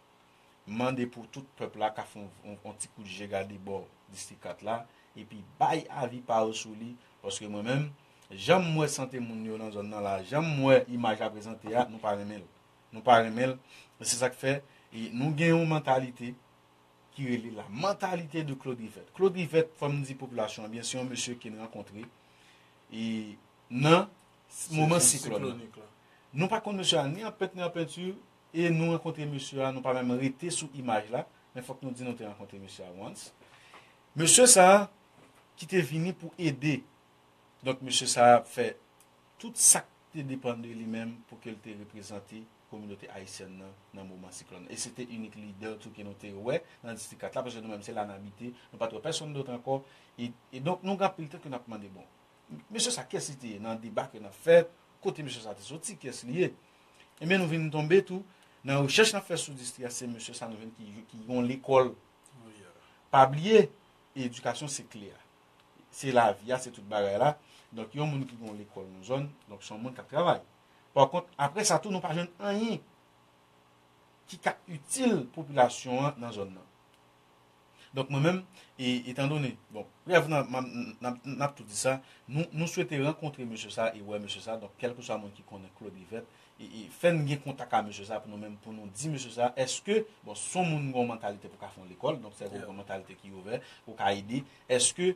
M mande pou tout pèp la ka fè yon, yon, yon ti kout je gade bò distri kat la, epi bay avi pa yo sou li, paske mwen menm, jan m wè sante moun yo nan zòn nan la, jan m wè imaj la prezante a, nou pa renmen l. Nou pa renmen l. Se sa k fè, e, nou gen yon mantalite ki rele la mentalité de Claude Rivette. Claude Rivette, fò m di popilasyon an byen, se yon mesye ke n rankontre e nan moman siklòn nan. Nou pa konn mesye a ni an pent ni an penti, e nou rankontre mesye a, nou pa menm rete sou imaj la, men fòk nou di nou te rankontre mesye a once. Mesye sa a, ki te vini pou ede. Donk, mesye sa a fè tout sa k te depann de li menm pou ke l te reprezante kominote ayisyèn nan nan moman siklòn nan. E se te inik lidè tou ke nou te wè nan distri kat la, paske nou menm se la n abite, nou pa t wè pèsonn dòt ankò. E, e donk, nou gen anpil tan ke n ap mande, bon, mesye sa, kiyès li te ye nan deba ke n ap fè, kote mesye sa te soti, kiyès li ye. Ebyen, nou vin tonbe tou, nan rechèch n ap fè sou distri a, se mesye sa nou jwenn ki, ki gen yon lekòl. Pa bliye, edikasyon se kle a. Se lavi a, se tout bagay la. Donk, yon moun ki gen yon lekòl nan zòn, donk se yon moun k ap travay. Pa kont, apre sa tou, nou pa jwenn anyen ki ka itil popilasyon an nan zòn nan. Donk, mwen menm, e, etandone, bon, brèf, n ap, n ap, n ap, n ap tou di sa, nou, nou swete rankontre mesye sa e wè mesye sa. Donk, kèlkeswa moun ki konnen Claude Rivette, e, e fè n gen kontak a mesye sa pou nou menm, pou nou di mesye sa, èske, bon, se yon moun gen yon mantalite pou ka fè yon lekòl, donk sèvo gen yon mantalite ki ouvè, ou ka ede, èske,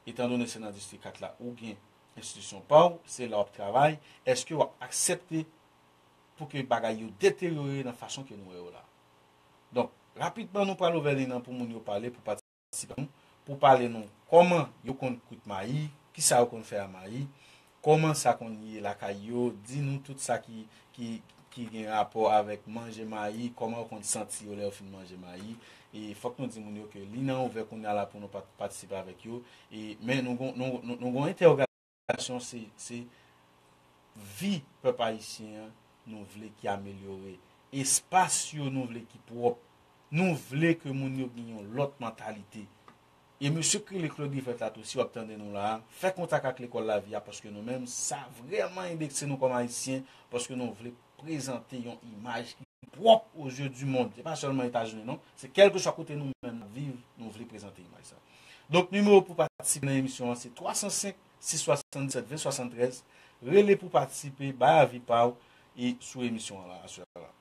etandone se nan distri kat la, ou gen enstitisyon pa w, se la w ap travay, èske w ap aksepte pou ke bagay yo deteryore nan fason ke nou wè yo la? Donk, Rapidman, nou pral ouvè liy nan pou moun yo pale, pou patisipe nou, pou pale nou kòman yo konn kwit mayi, kisa yo konn fè a mayi, kòman sa konn ye lakay yo, di nou tout sa ki, ki, ki gen rapò avèk manje mayi, kòman yo konn santi yo lè yo fin manje mayi. E fòk nou di moun yo ke liy nan ouvè kounye a la pou nou pa-, patisipe avèk yo. E, men nou gon, nou, nou, nou gon entèwogasyon, se, se vi pèp ayisyen an nou vle ki amelyore. Espas yo nou vle ki pwòp. Nou vle ke moun yo gen yon lòt mantalite. E mesye k rele Claude Rivert la tou, si w ap tande nou la, fè kontak ak Lekòl Lavi a, paske nou menm, sa vrèman endekse nou kòm Ayisyen, paske nou vle prezante yon imaj ki pwòp aux yeux du monde. Se pa sèlman Etazini, non. Se kèlkeswa kote nou menm n ap viv, nou vle prezante imaj sa. Donk, nimewo pou patisipe nan emisyon an, se twa san senk, sis swasanndisèt, ven swasanntrèz. Rele pou patisipe, bay avi pa w e sou emisyon an la, aswè a la.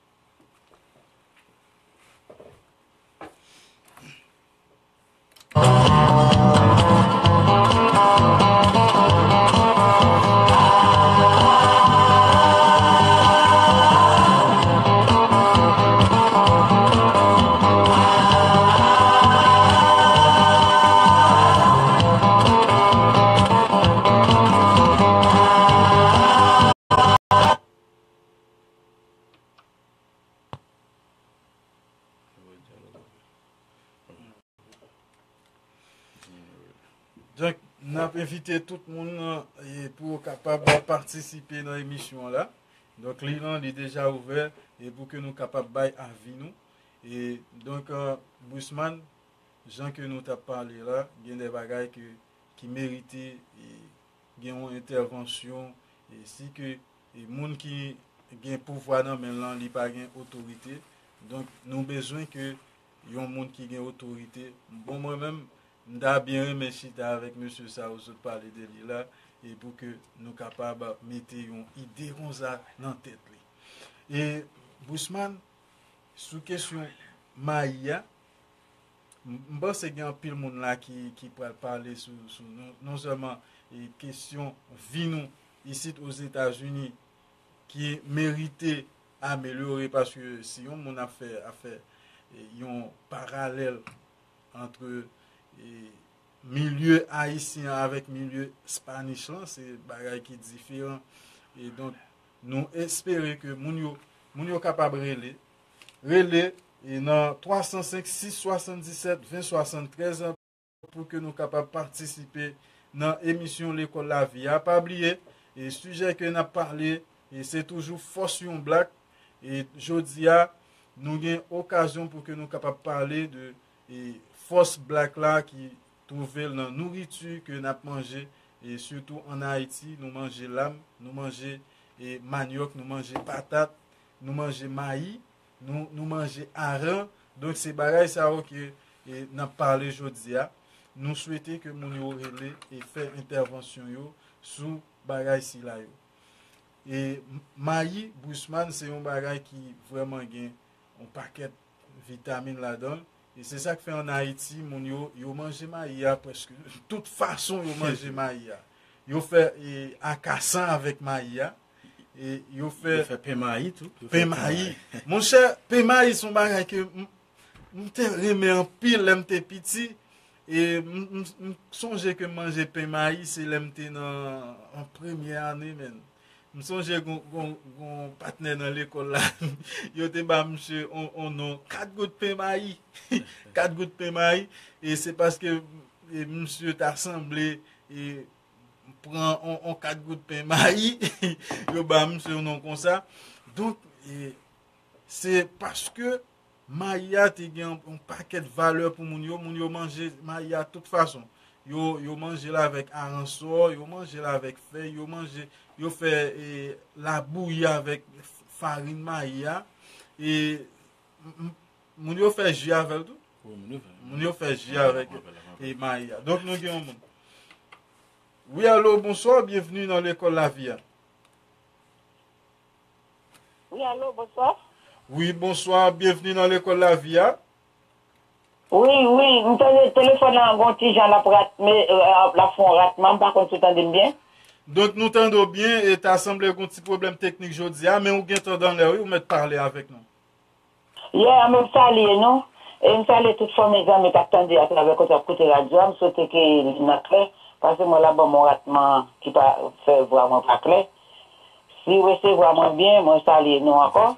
Donk, n ap envite tout moun, e, pou yo kapab patisipe nan emisyon an la. Donk, liy lan, li deja ouvè, e pou ke nou kapab bay avi nou. E, donk, e, Bousman, jan ke nou t ap pale la, gen de bagay ke, ki merite, e, gen yon entèvansyon, e si ke, e moun ki gen pouvwa nan men l lan, li pa gen otorite. Donk, nou bezwen ke yon moun ki gen otorite. Bon, mwen menm, m ta byen renmen chita avèk mesye sa ou sot pale de li la, e pou ke nou kapab mete yon ide konsa nan tèt li. E, Bousman, sou kesyon mayi a, m, m panse gen anpil moun la ki, ki pral pale sou, sou non, non sèlman, e, kesyon vi nou isit Ozetazini ki merite amelyore, paske si yon moun ap fè, ap fè, e, yon paralèl antre, e, milye ayisyen an avèk milye Spanish lan, se bagay ki diferan. E donk, nou espere ke moun yo, moun yo kapab rele. Rele, e, nan twa san senk, sis swasanndisèt, ven swasanntrèz pou ke nou kapab patisipe nan emisyon Lekòl Lavi a. Pa bliye, e, sijè ke n ap pale, e, se toujou fòs yon blak. E jodi a, nou gen okazyon pou ke nou kapab pale de, e, fòs blak la ki twouve l nan nouriti ke n ap manje, e sitou ann Ayiti, nou manje lam, nou manje, e, manyòk, nou manje patat, nou manje mayi, nou, nou manje aran. Donk, se bagay sa yo ke, e, n ap pale jodi a. Nou swete ke moun yo rele e fè entèvansyon yo sou bagay sila yo. E m-, mayi, Bousman, se yon bagay ki vrèman gen yon pakèt vitamin ladan l. E se sa k fè ann Ayiti, moun yo, yo manje mayi a prèske tout fason yo manje mayi a. Yo fè, e, akasan avèk mayi a. E yo fè Yo fè pen mayi tou. Yo fè pen mayi. Monchè, pen mayi se yon bagay ke m, m te renmen anpil lè m te piti. E m, m, m sonje ke m manje pen mayi, se lè m te nan, an premyè ane, menn. M sonje gon, gon, gon patnè nan lekòl la, yo te ba misye on, on non, kat goud pen mayi. Kat goud pen mayi. E se paske, e, misye ta sanble, e, pran on, on kat goud pen mayi, yo ba misye yon non konsa. Donk, e, se paske mayi a te gen yon, yon pakèt valè pou moun yo. Moun yo manje mayi a tout fason. Yo, yo manje l avèk aransò, yo manje l avèk fèy, yo manje, yo fè, e, labouyi avèk farin mayi a. E m, m, moun yo fè ji avè l tou. Wi, moun yo fè. Moun yo fè ji avèk, e, mayi a. Donk, nou gen yon moun. Wi, alo, bonswa, byenvni nan Lekòl Lavi a. Wi, alo, bonswa. Wi, bonswa, byenvni nan Lekòl Lavi a. Wi, wi, m tande telefòn nan gon ti jan l ap rat, men, e, l ap fè yon ratman, m pa konn si w tande m byen. Donk, nou tande w byen, e ta sanble gon ti pwoblèm teknik jodi a, men ou gen tan anlè, wi, ou mèt pale avèk nou. Yeah, m ap salye nou. E m salye tout fanmi, zanmi k ap tande atravè kote y ap koute radyo a. M swete ke li nan klè, paske mwen la ban m yon ratman ki pa fè vwa mwen pa klè. Si w resevwa mwen byen, mwen salye nou ankò.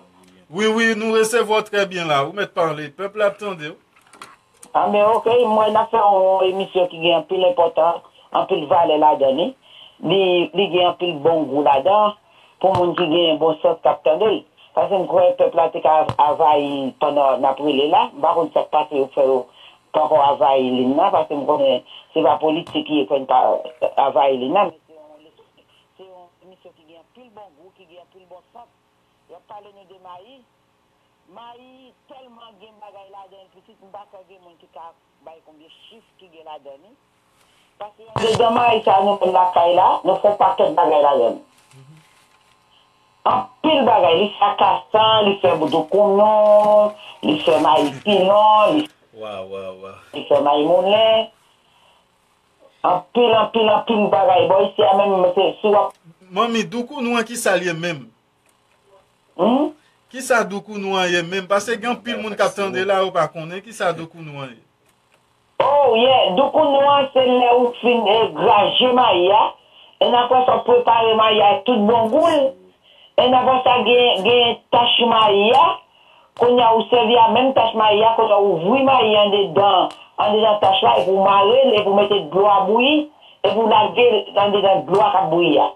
Wi, wi, nou resevwa w trè byen la. Ou mèt pale. Pèp la ap tande w. Anben, oke, m wè n ap fè yon emisyon ki gen anpil enpòtans, anpil valè ladan li. Li, li gen anpil bon gou ladan pou moun ki gen bon sans k ap tande l. Paske m kwè pèp la te ka avayi pandan n ap rele la. M pa konn sa k pase yo fè yo poko avayi liy nan, paske m konnen se pa politik ki fè n pa avayi liy nan, men se yon, se yon emisyon ki gen anpil bon gou, ki gen anpil bon sans. Y ap pale nou de mayi. Mayi tèlman gen bagay ladan l pitit, m pa kwè gen moun ki ka bay konbyen chif ki gen ladan li. Paske anndedan mayi sa a nou menm lakay la, nou fè yon pakèt bagay ladan l. Anpil bagay, li fè akasan, li fè doukounou, li fè mayi pilon, li, Waw, waw, waw. Li fè mayi moulen. Anpil, anpil, anpil bagay. Bò isi a menm, se si w ap. Manmi, doukounou an kisa l ye menm? Hmm? Kisa doukounou an ye menm? Paske gen anpil moun k ap tande la, yo pa konnen kisa doukounou an ye. Oh, yeah. Doukounou an, se lè ou fin e, graje mayi a. E n apre sa, ou prepare mayi a ak tout bon gou l. E n apre sa, gen, gen tach mayi a. Kounye a, ou sèvi a menm tach mayi a, kounye a, ou ouvri mayi a andedan, andedan tach la, epi ou mare l, epi ou mete dlo a bouyi, epi ou lage l andedan dlo a k ap bouyi a.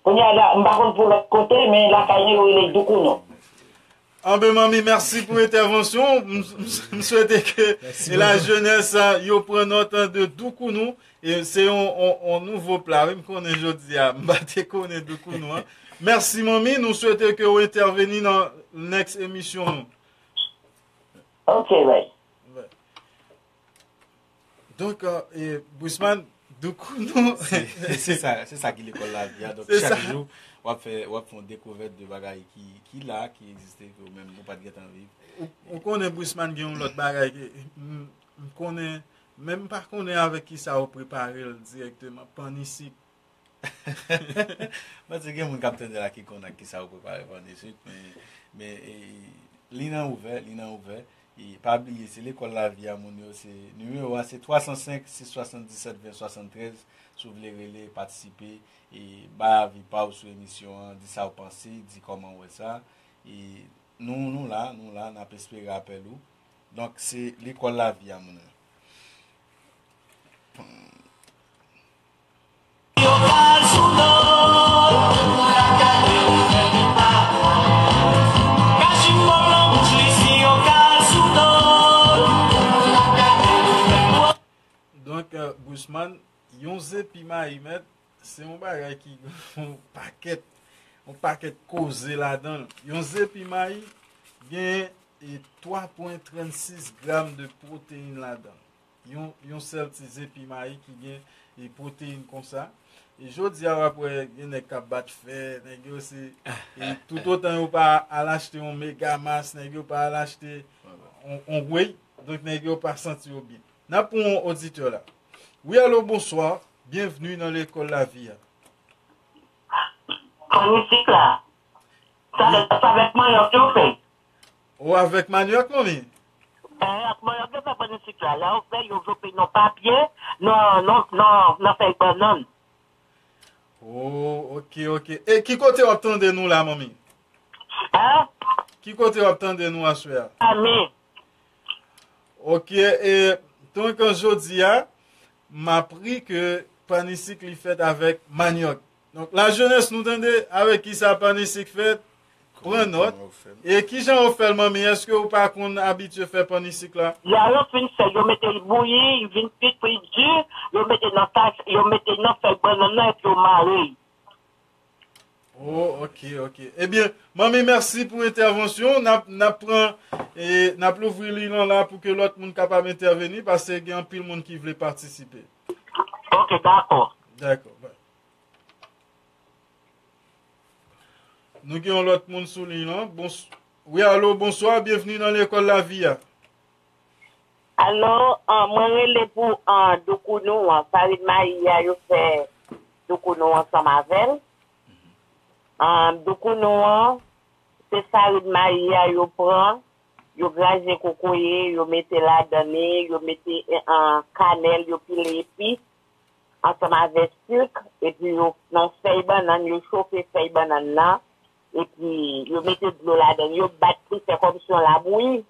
Kounye a la, m pa konn pou lòt kote, men lakay nou, yo rele l doukounou. Anben, manmi, mèsi pou entèvansyon w. M, m, m swete ke lajenès, a, yo pran nòt, a, de doukounou. E se yon, yon, yon nouvo pla, wi, m konnen jodi a. M pa te konnen doukounou an. Mèsi, manmi. Nou swete ke w entèveni nan next emisyon nou. Ok, bye. Donk, e, Brisman, doukounou. Se, se sa, se sa ki lekòl lavi a. Donk, chak jou, w ap fè, w ap fè yon dekouvèt de bagay ki, ki la, ki egziste, ke ou menm, ou pa t gentan viv. Ou, ou konnen Brisman gen yon lòt bagay ke, m, m konnen, men m pa konnen avèk kisa ou prepare l dirèkteman, pann isik. Mwen panse gen moun k ap tande la ki konn ak kisa ou prepare pann isik, men, men e, li nan ouvè, li nan ouvè. E pa bliye, se lekòl lavi a moun yo, se nimewo a, se twa san senk, sis swasanndisèt, ven swasanntrèz, si w vle rele, patisipe, e bay avi pa w sou emisyon an, di sa w panse, di kòman w wè sa. E nou, nou la, nou la, n ap espere apèl ou. Donk, se lekòl lavi a moun yo. Donk, Brisman, yon zepi mayi, mèt, se yon bagay ki gen yon pakèt, yon pakèt koze ladan l. Yon zepi mayi gen, e, twa pwen trannsis gram de pwoteyin ladan l. Yon, yon sèl ti zepi mayi ki gen, e, pwoteyin konsa. E jodi a, w ap wè, gen nèg k ap bat fè, nèg yo se, e, toutotan yo pa al achte yon Megamas, nèg yo pa al achte yon, yon Whey, donk nèg yo pa santi yo byen. N ap pran yon oditè la. Wi, alo, bonswa. Byenvni nan lekòl lavi a. Fanmisik la. Sa, sa avèk manyòk yo fè. Ou avèk manyòk, manmi? Eh, ak manyòk yo fè pannisik la. Lè yo fè, yo vlope nan papye, nan, nan, nan, nan fèy bannann. Oh, ok, ok. E ki kote w ap tande nou la, manmi? Hein? Ki kote w ap tande nou aswè a? Ami. Ok, e donk jodi a, m apri ke pannisik li fèt avèk manyòk. Donk, lajenès, nou tande avèk kisa pannisik fèt? Pran nòt. E kijan yo fè l, manmi? Èske ou pa konn abitye fè pannisik la? Lè yo fin fè, yo mete l bouyi, li vin pi, pi di, yo mete nan tas, yo mete nan fèy bannann nan epi yo mare l. Oh, ok, ok. Ebyen, manmi, mèsi pou entèvansyon. N ap, n ap pran, e, n ap louvri liy lan la pou ke lòt moun kapab entèveni, paske gen anpil moun ki vle patisipe. Ok, dakò. Dakò. Nou gen yon lòt moun sou liy lan. Bons-, wi, alo, bonswa, byenvni nan lekòl lavi a. Alo, an, mwen rele pou, an, doukounou an, farin mayi a yo fè doukounou ansanm avè l. An, doukounou an, se farin mayi a yo pran, yo graje kokoye, yo mete ladan li, yo mete, eh, an, kanèl, yo pile epis ansanm avèk sik, epi yo, nan fèy bannann, yo chofe fèy bannann nan, epi yo mete dlo ladan, yo bat li, fè kòmsi yon labouyi,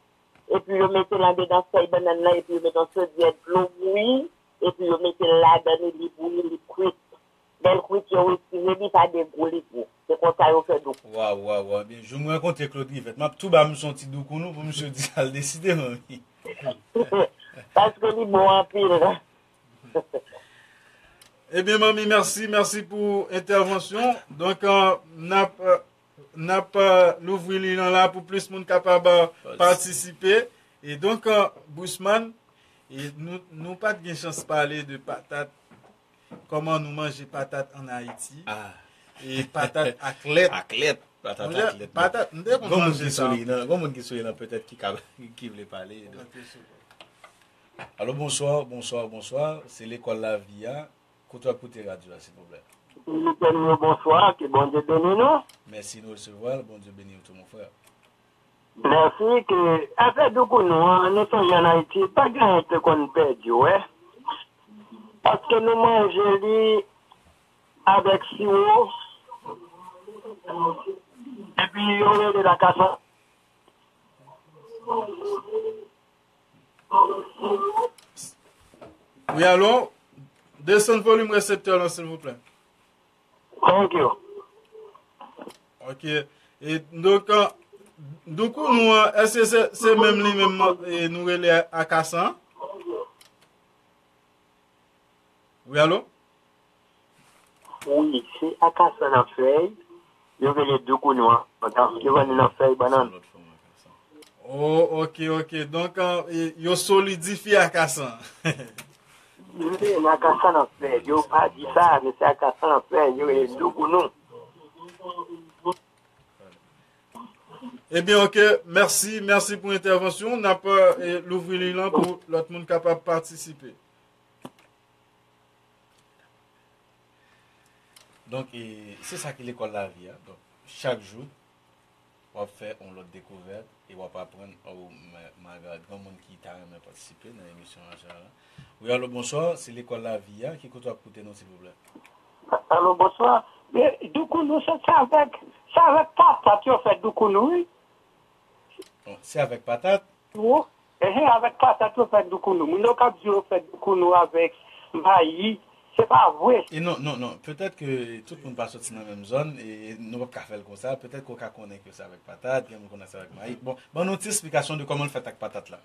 epi yo mete l andedan fèy bannann nan, epi yo mete yon chodyè dlo bouyi, epi yo mete l ladan li, li bouyi, li kwit. Lè l kwit, yo retire li, pa de gou li gou. Se konsa yo fè doukoun. Waw, waw, waw. Ebyen, jou m rankontre Claude Rivette, m ap tou ba misye yon ti doukounou pou misye di sa l deside, manmi. Paske li bon anpil. Ebyen, manmi, mèsi, mèsi pou entèvansyon. Donk, euh, n ap, euh, n ap, euh, louvri liy lan la pou plis moun kapab, euh, patisipe. E donk, euh, Bousman, e nou, nou pa t gen chans pale de patat, kòman nou manje patat ann Ayiti. Ah. E patat ak lèt. Ak lèt. Patat ak lèt. Patat, m te konn manje sa. Gon moun ki sou liy lan, gon moun ki sou liy lan petèt ki ka, ki vle pale. Donk. Alo, bonswa, bonswa, bonswa. Se Lekòl Lavi a. Kote w ap koute radyo a, silvouplè? Militè m yo, bonswa. Ke Bondye beni nou. Mèsi, nou resevwa l. Bondye beni w tou, mon frè. Mèsi. Ke afè doukounou an, nou sonje ann Ayiti, pa gen anyen ki te konn pèdi, wè. Paske nou manje li avèk siwo, epi yo rele l akasan. Wi, alo? Desann volim reseptè lan, silvouplè. Thank you. Ok. E, donk, euh, doukounou an, èske se, se menm li menm, e, nou rele akasan? Wi, alo? Wi, se akasan nan fèy, yo rele doukounou an, yo vann li nan fèy bannann. Oh, ok, ok. Donk, euh, e, yo solidifye akasan. Wi, nan akasan nan fèy, yo pa di sa, men se akasan nan fèy, yo rele doukounou. Ebyen, ok, mèsi, mèsi pou entèvansyon. N ap, euh, louvri liy lan pou lòt moun kapab patisipe. Donk, e, se sa ki lekòl lavi a. Donk, chak jou, w ap fè yon lòt dekouvèt e w ap aprann, o, ma-, malgre granmoun ki ta renmen patisipe nan emisyon an, jan la. Wi, alo, bonswa, se lekòl lavi a. Ki kote w ap koute nou, silvouplè? Alo, bonswa. Men, doukounou, se, se avèk, se avèk patat yo fè doukounou, wi. Bon, se avèk patat? Wo. Enhen, avèk patat yo fè doukounou. Moun yo k ap di yo fè doukounou avèk mayi, se pa vre. E non, non, non. Petèt ke tout moun pa soti nan menm zòn, e nou p ap ka fè l konsa. Petèt ke w ka konnen ke se avèk patat, gen moun konnen se avèk mayi. Bon, ban nou ti esplikasyon de kòman l fèt ak patat la.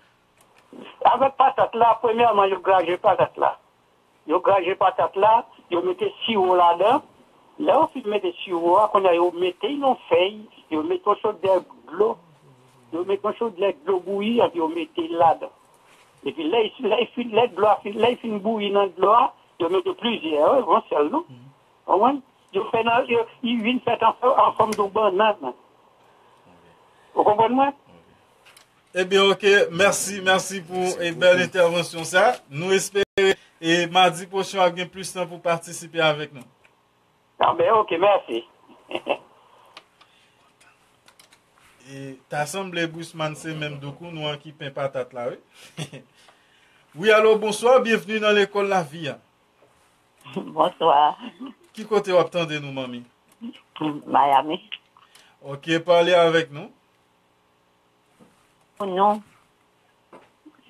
Avèk patat la, premyèman, yo graje patat la. Yo graje patat la, yo mete siwo ladan. Lè yo fin mete siwo a, kounye a yo mete l nan fèy, yo mete yon chodyè dlo, yo mete yon chodyè dlo bouyi, epi yo mete l ladan. Epi lè, lè, lè dlo a fin, lè l fin bouyi nan dlo a, yo mete plizyè, wi, yon sèl non. Konprann? Yo fè nan, yo, li vin fèt an, an fòm de bannann. Ou konprann mwen? Ebyen, ok. Mèsi, mèsi pou, e, bèl entèvansyon sa. Nou espere, e, madi pwochen w ap gen plis tan pou patisipe avèk nou. A, ben, ok, mèsi. E, ta sanble Bousman se menm doukounou an ki pen patat la, wi. Wi, alo, bonswa, byenvni nan lekòl lavi a. Bonswa. Ki kote w ap tande nou, manmi? Miami. Ok, pale avèk nou. Pou nou,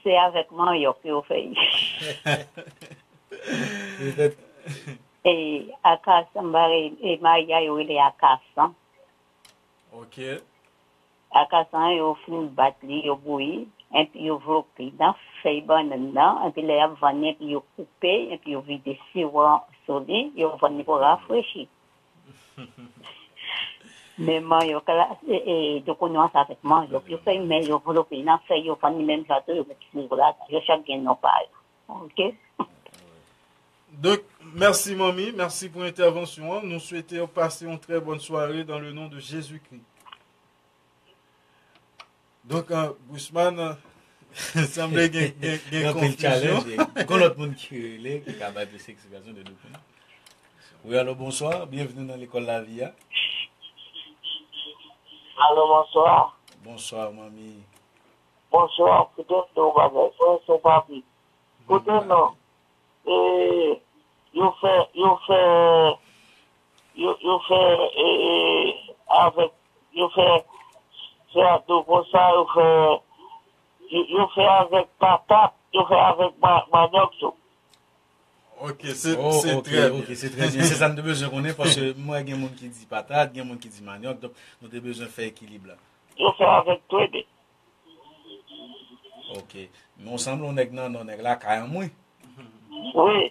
se avèk manyòk yo fè l. E akasan, m pa re-, e mayi a yo rele akasan. Ok. Akasan an, yo fin bat li, yo bouyi, epi yo vlope nan fèy bannann nan, epi lè y ap vann li, epi yo koupe, epi yo vide siwo sou li, yo vann li pou rafrechi. Men manyòk la, e, e, doukounou an se avèk manyòk yo fè, men yo vlope nan fèy, yo vann li menm jan tou, yo met siwo ladan. Yo chak gen non pa yo. Ok? Donk, mèsi manmi, mèsi pou entèvansyon an. Nou swete w pase yon trè bòn sware dans le nom de Jésus-Christ. Donk, euh, Bousman, euh, sanble gen, gen, gen konfizyon. Gen anpil challenge. Gen lòt moun ki rele, ki ka bay plis eksplikasyon de doukounou. Wi, alo, bonswa. Byenvni nan lekòl lavi a. Alo, bonswa. Bonswa, manmi. Bonswa, koute m di w bagay, frè, se yon papi. Koute non. E, yo fè, yo fè, yo, yo fè, e, e, avèk, yo fè, fè ado konsa, yo fè, yo, yo fè avèk patat, yo fè avèk ma-, manyòk tou. Ok, se, oh, se ok, trè ok, byen. Se trè byen. Se sa n te bezwen konnen, paske m wè gen moun ki di patat, gen moun ki di manyòk, donk nou te bezwen fè ekilib la. Yo fè avèk tou de. Ok. Men w sanble yon nèg nan, non, nèg lakay an mwen. Wi,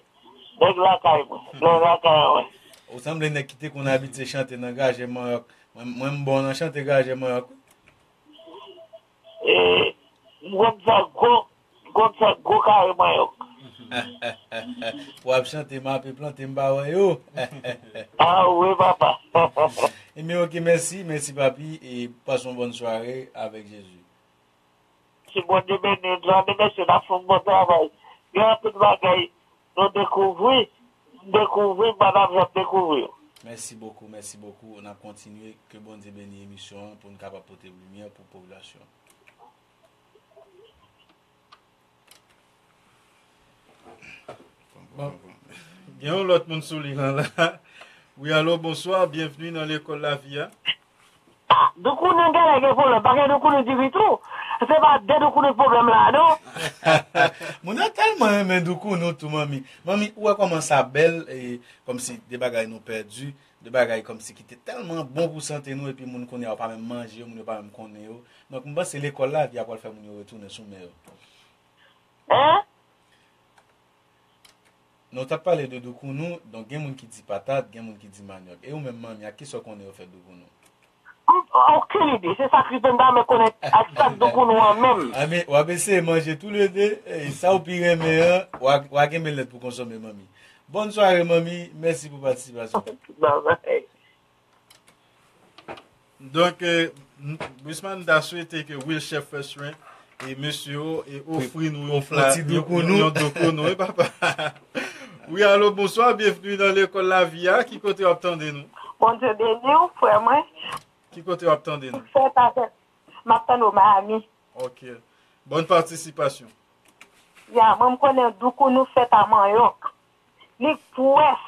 nèg lakay mwen, nèg lakay mwen. Ou sanble nèg ki te konn abitye chante nan grajè manyòk. Mwen, mwen m bon nan chante grajè manyòk, wi. E, m konn fè gwo, m konn fè gwo kare manyòk. W ap chante, m ape plante, m pa wè yo. Ah wi, papa. Ebyen, ok, mèsi, mèsi, papi, e pase yon bòn sware avèk Jezi. Si Bondye beni nou, zanmi, mesye, n ap fè yon bon travay. Gen anpil bagay nou dekouvri, m dekouvri, m pa t ap janm dekouvri yo. Mèsi bokou, mèsi bokou. N ap kontinye. Ke Bondye beni emisyon an pou n kapab pote limyè pou popilasyon an. Bon. Gen yon lòt moun sou liy lan la. Wi, alo, bonswa, byenvni nan lekòl lavi a. Ah, doukounou genlè gen pwoblèm, pa gen doukounou ditou. Se pa de doukounou k pwoblèm la, non. Moun yo tèlman renmen doukounou tou, manmi. Manmi, ou wè kòman sa bèl, e, kòmsi de bagay nou pèdi, de bagay kòmsi ki te tèlman bon pou sante nou, epi moun kounye a yo pa menm manje yo, moun yo pa menm konnen yo. Donk, m panse lekòl lavi a pral fè moun yo retounen sou men yo. Hein? Nou t ap pale de doukounou, donk gen moun ki di patat, gen moun ki di manyòk. E ou menm, manmi, ak kisa w konnen yo fè doukounou? M, okenn ide, se sa k rive m pa menm konnen ak sa k doukounou an menm. Ami, w ap eseye manje toulede, e sa w pi renmen an, w a, w a kenbe lèt pou konsome, manmi. Bòn sware, manmi, mèsi pou patisipasyon. Bye bye. Donk, e, m, Brisman, m ta swete ke Wilchef First Rank e mesye yo, e, ofri nou yon pla, yon, yon, yon doukounou, wi, papa. Wi, alo, bonswa, byenvni nan lekòl lavi a. Ki kote w ap tande nou? Bondye beni w, frè mwen. Ki kote w ap tande nou? Fèt avèk, m ap tande w Miami. Ok. Bòn patisipasyon. Ya, mwen m konnen doukounou fèt a manyòk. Li pwès.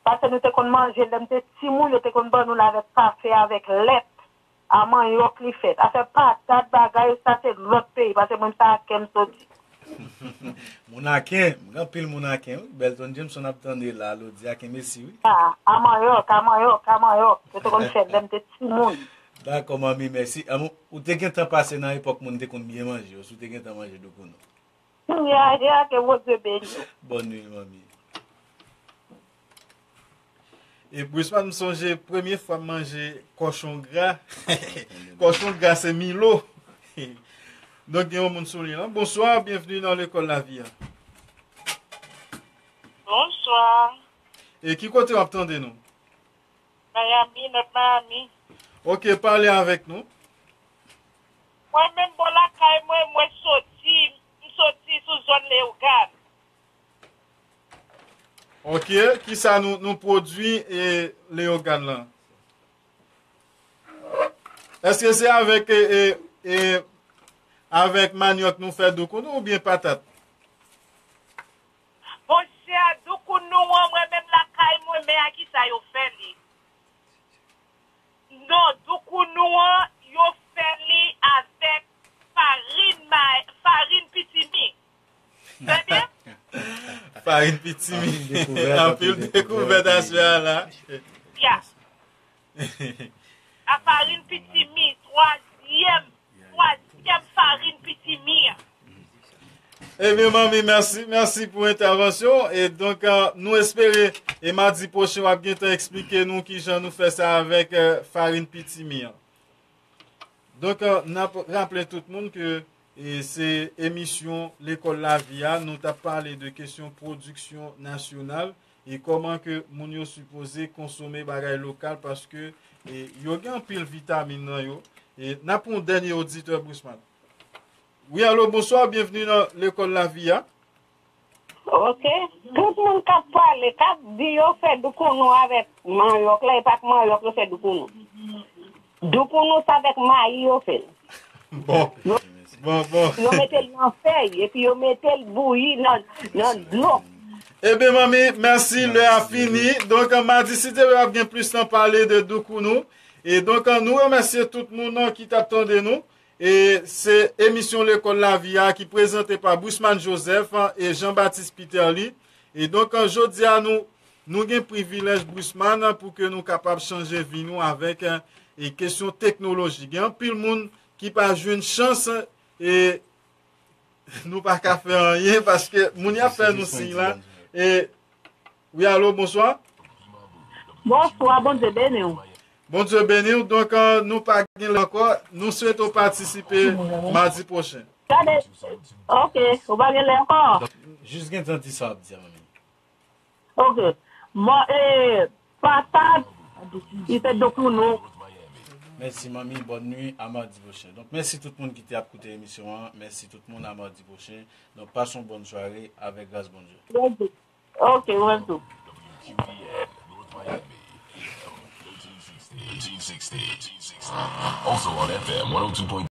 Paske nou te konn manje, lè m te timoun, yo te konn ban nou l avèk kafe, avèk lèt. A manyòk li fèt. Afè patat, bagay, sa se lòt peyi, paske mwen sa Aken m soti. Moun Aken, gen anpil moun Aken, wi. Belton Jameson ap tande la, Lodi Aken, mèsi, wi. A, a manyòk, a manyòk, a manyòk. Yo te konn fè lè m te timoun. Dakò, manmi, mèsi. An, ou te gentan pase nan epòk moun te konn byen manje yo, si w te gentan manje doukounou. Ya, ya, ke Bondye beni w. Bòn nwi, manmi. E Brisman, m sonje premye fwa m manje kòchon gra. Kòchon gra se Milo. Donk, gen yon moun sou liy lan. Bonswa, byenvni nan lekòl lavi a. Bonswa. E ki kote w ap tande nou? Miami, Nòt Miami. Ok, pale avèk nou. Mwen menm bò lakay mwen, mwen soti, m soti sou zòn Leyogàn. Ok, kisa nou, nou pwodui e Leyogàn lan? Èske se avèk, e, e, e, avèk manyòk nou fè doukounou oubyen patat? Monchè, doukounou an, mwen menm lakay mwen, men a kisa yo fè li? Non, doukounou an, yo fè li avèk farin may, farin pitimi. Trè byen? Farin pitimi. Anpil dekouvèt, anpil dekouvèt aswè a la. Ya. A farin pitimi, twazyèm, twazyèm farin pitimi an. Ebyen, manmi, mèsi, mèsi pou entèvansyon. E donk, eh, nou espere, e madi pwochen, w ap gentan eksplike nou kijan nou fè sa avèk, eh, farin pitimi an. Donk, eh, n ap raple tout moun ke, e se emisyon Lekòl Lavi a, nou t ap pale de kesyon pwodiksyon nasyonal e kòman ke moun yo sipoze konsome bagay lokal, paske, e, yo gen anpil vitamin nan yo. E n ap pran yon dènye oditè, Brisman. Wi, alo, bonswa, byenvni nan Lekòl Lavi a. Ok. Tout moun k ap pale, k ap di yo fè doukounou avèk manyòk la, e pa ak manyòk yo fè doukounou. Doukounou, se avèk mayi yo fè l. Bon. Bon, bon. Yo mete l nan fèy, epi yo mete l bouyi nan, nan dlo. Ebyen, manmi, mèsi, lè a fini. Donk, madi, si Dye vle, ap gen plis tan pale de doukounou. E donk, nou remèsye tout moun ki t ap tande nou. E se emisyon Lekòl Lavi a ki prezante pa Brisman Joseph e Jean Baptiste Peterly. E donk, jodi a, nou, nou gen privilèj Brisman pou ke nou kapab chanje vi nou avèk e kesyon teknoloji. Gen anpil moun ki pa jwenn chans e nou pa ka fè anyen paske moun y ap fè nou siy la. E, wi, alo, bonswa. Bonswa, Bondye beni w. Bondye beni w. Donk, nou pa gen lè ankò. Nou swete w patisipe madi pwochen. Gade, ok, ou pa gen lè ankò. Jis gen tan di sa w ap di a, manmi. Ok. Bon, e, patat, li te doukounou. Mèsi, manmi. Bòn nwi, a madi pwochen. Donk, mèsi tout moun ki te ap koute emisyon an. Mèsi tout moun, a madi pwochen. Donk, pase yon bòn sware avèk gras Bondye. Ok, ou menm tou. Also on F M one oh two point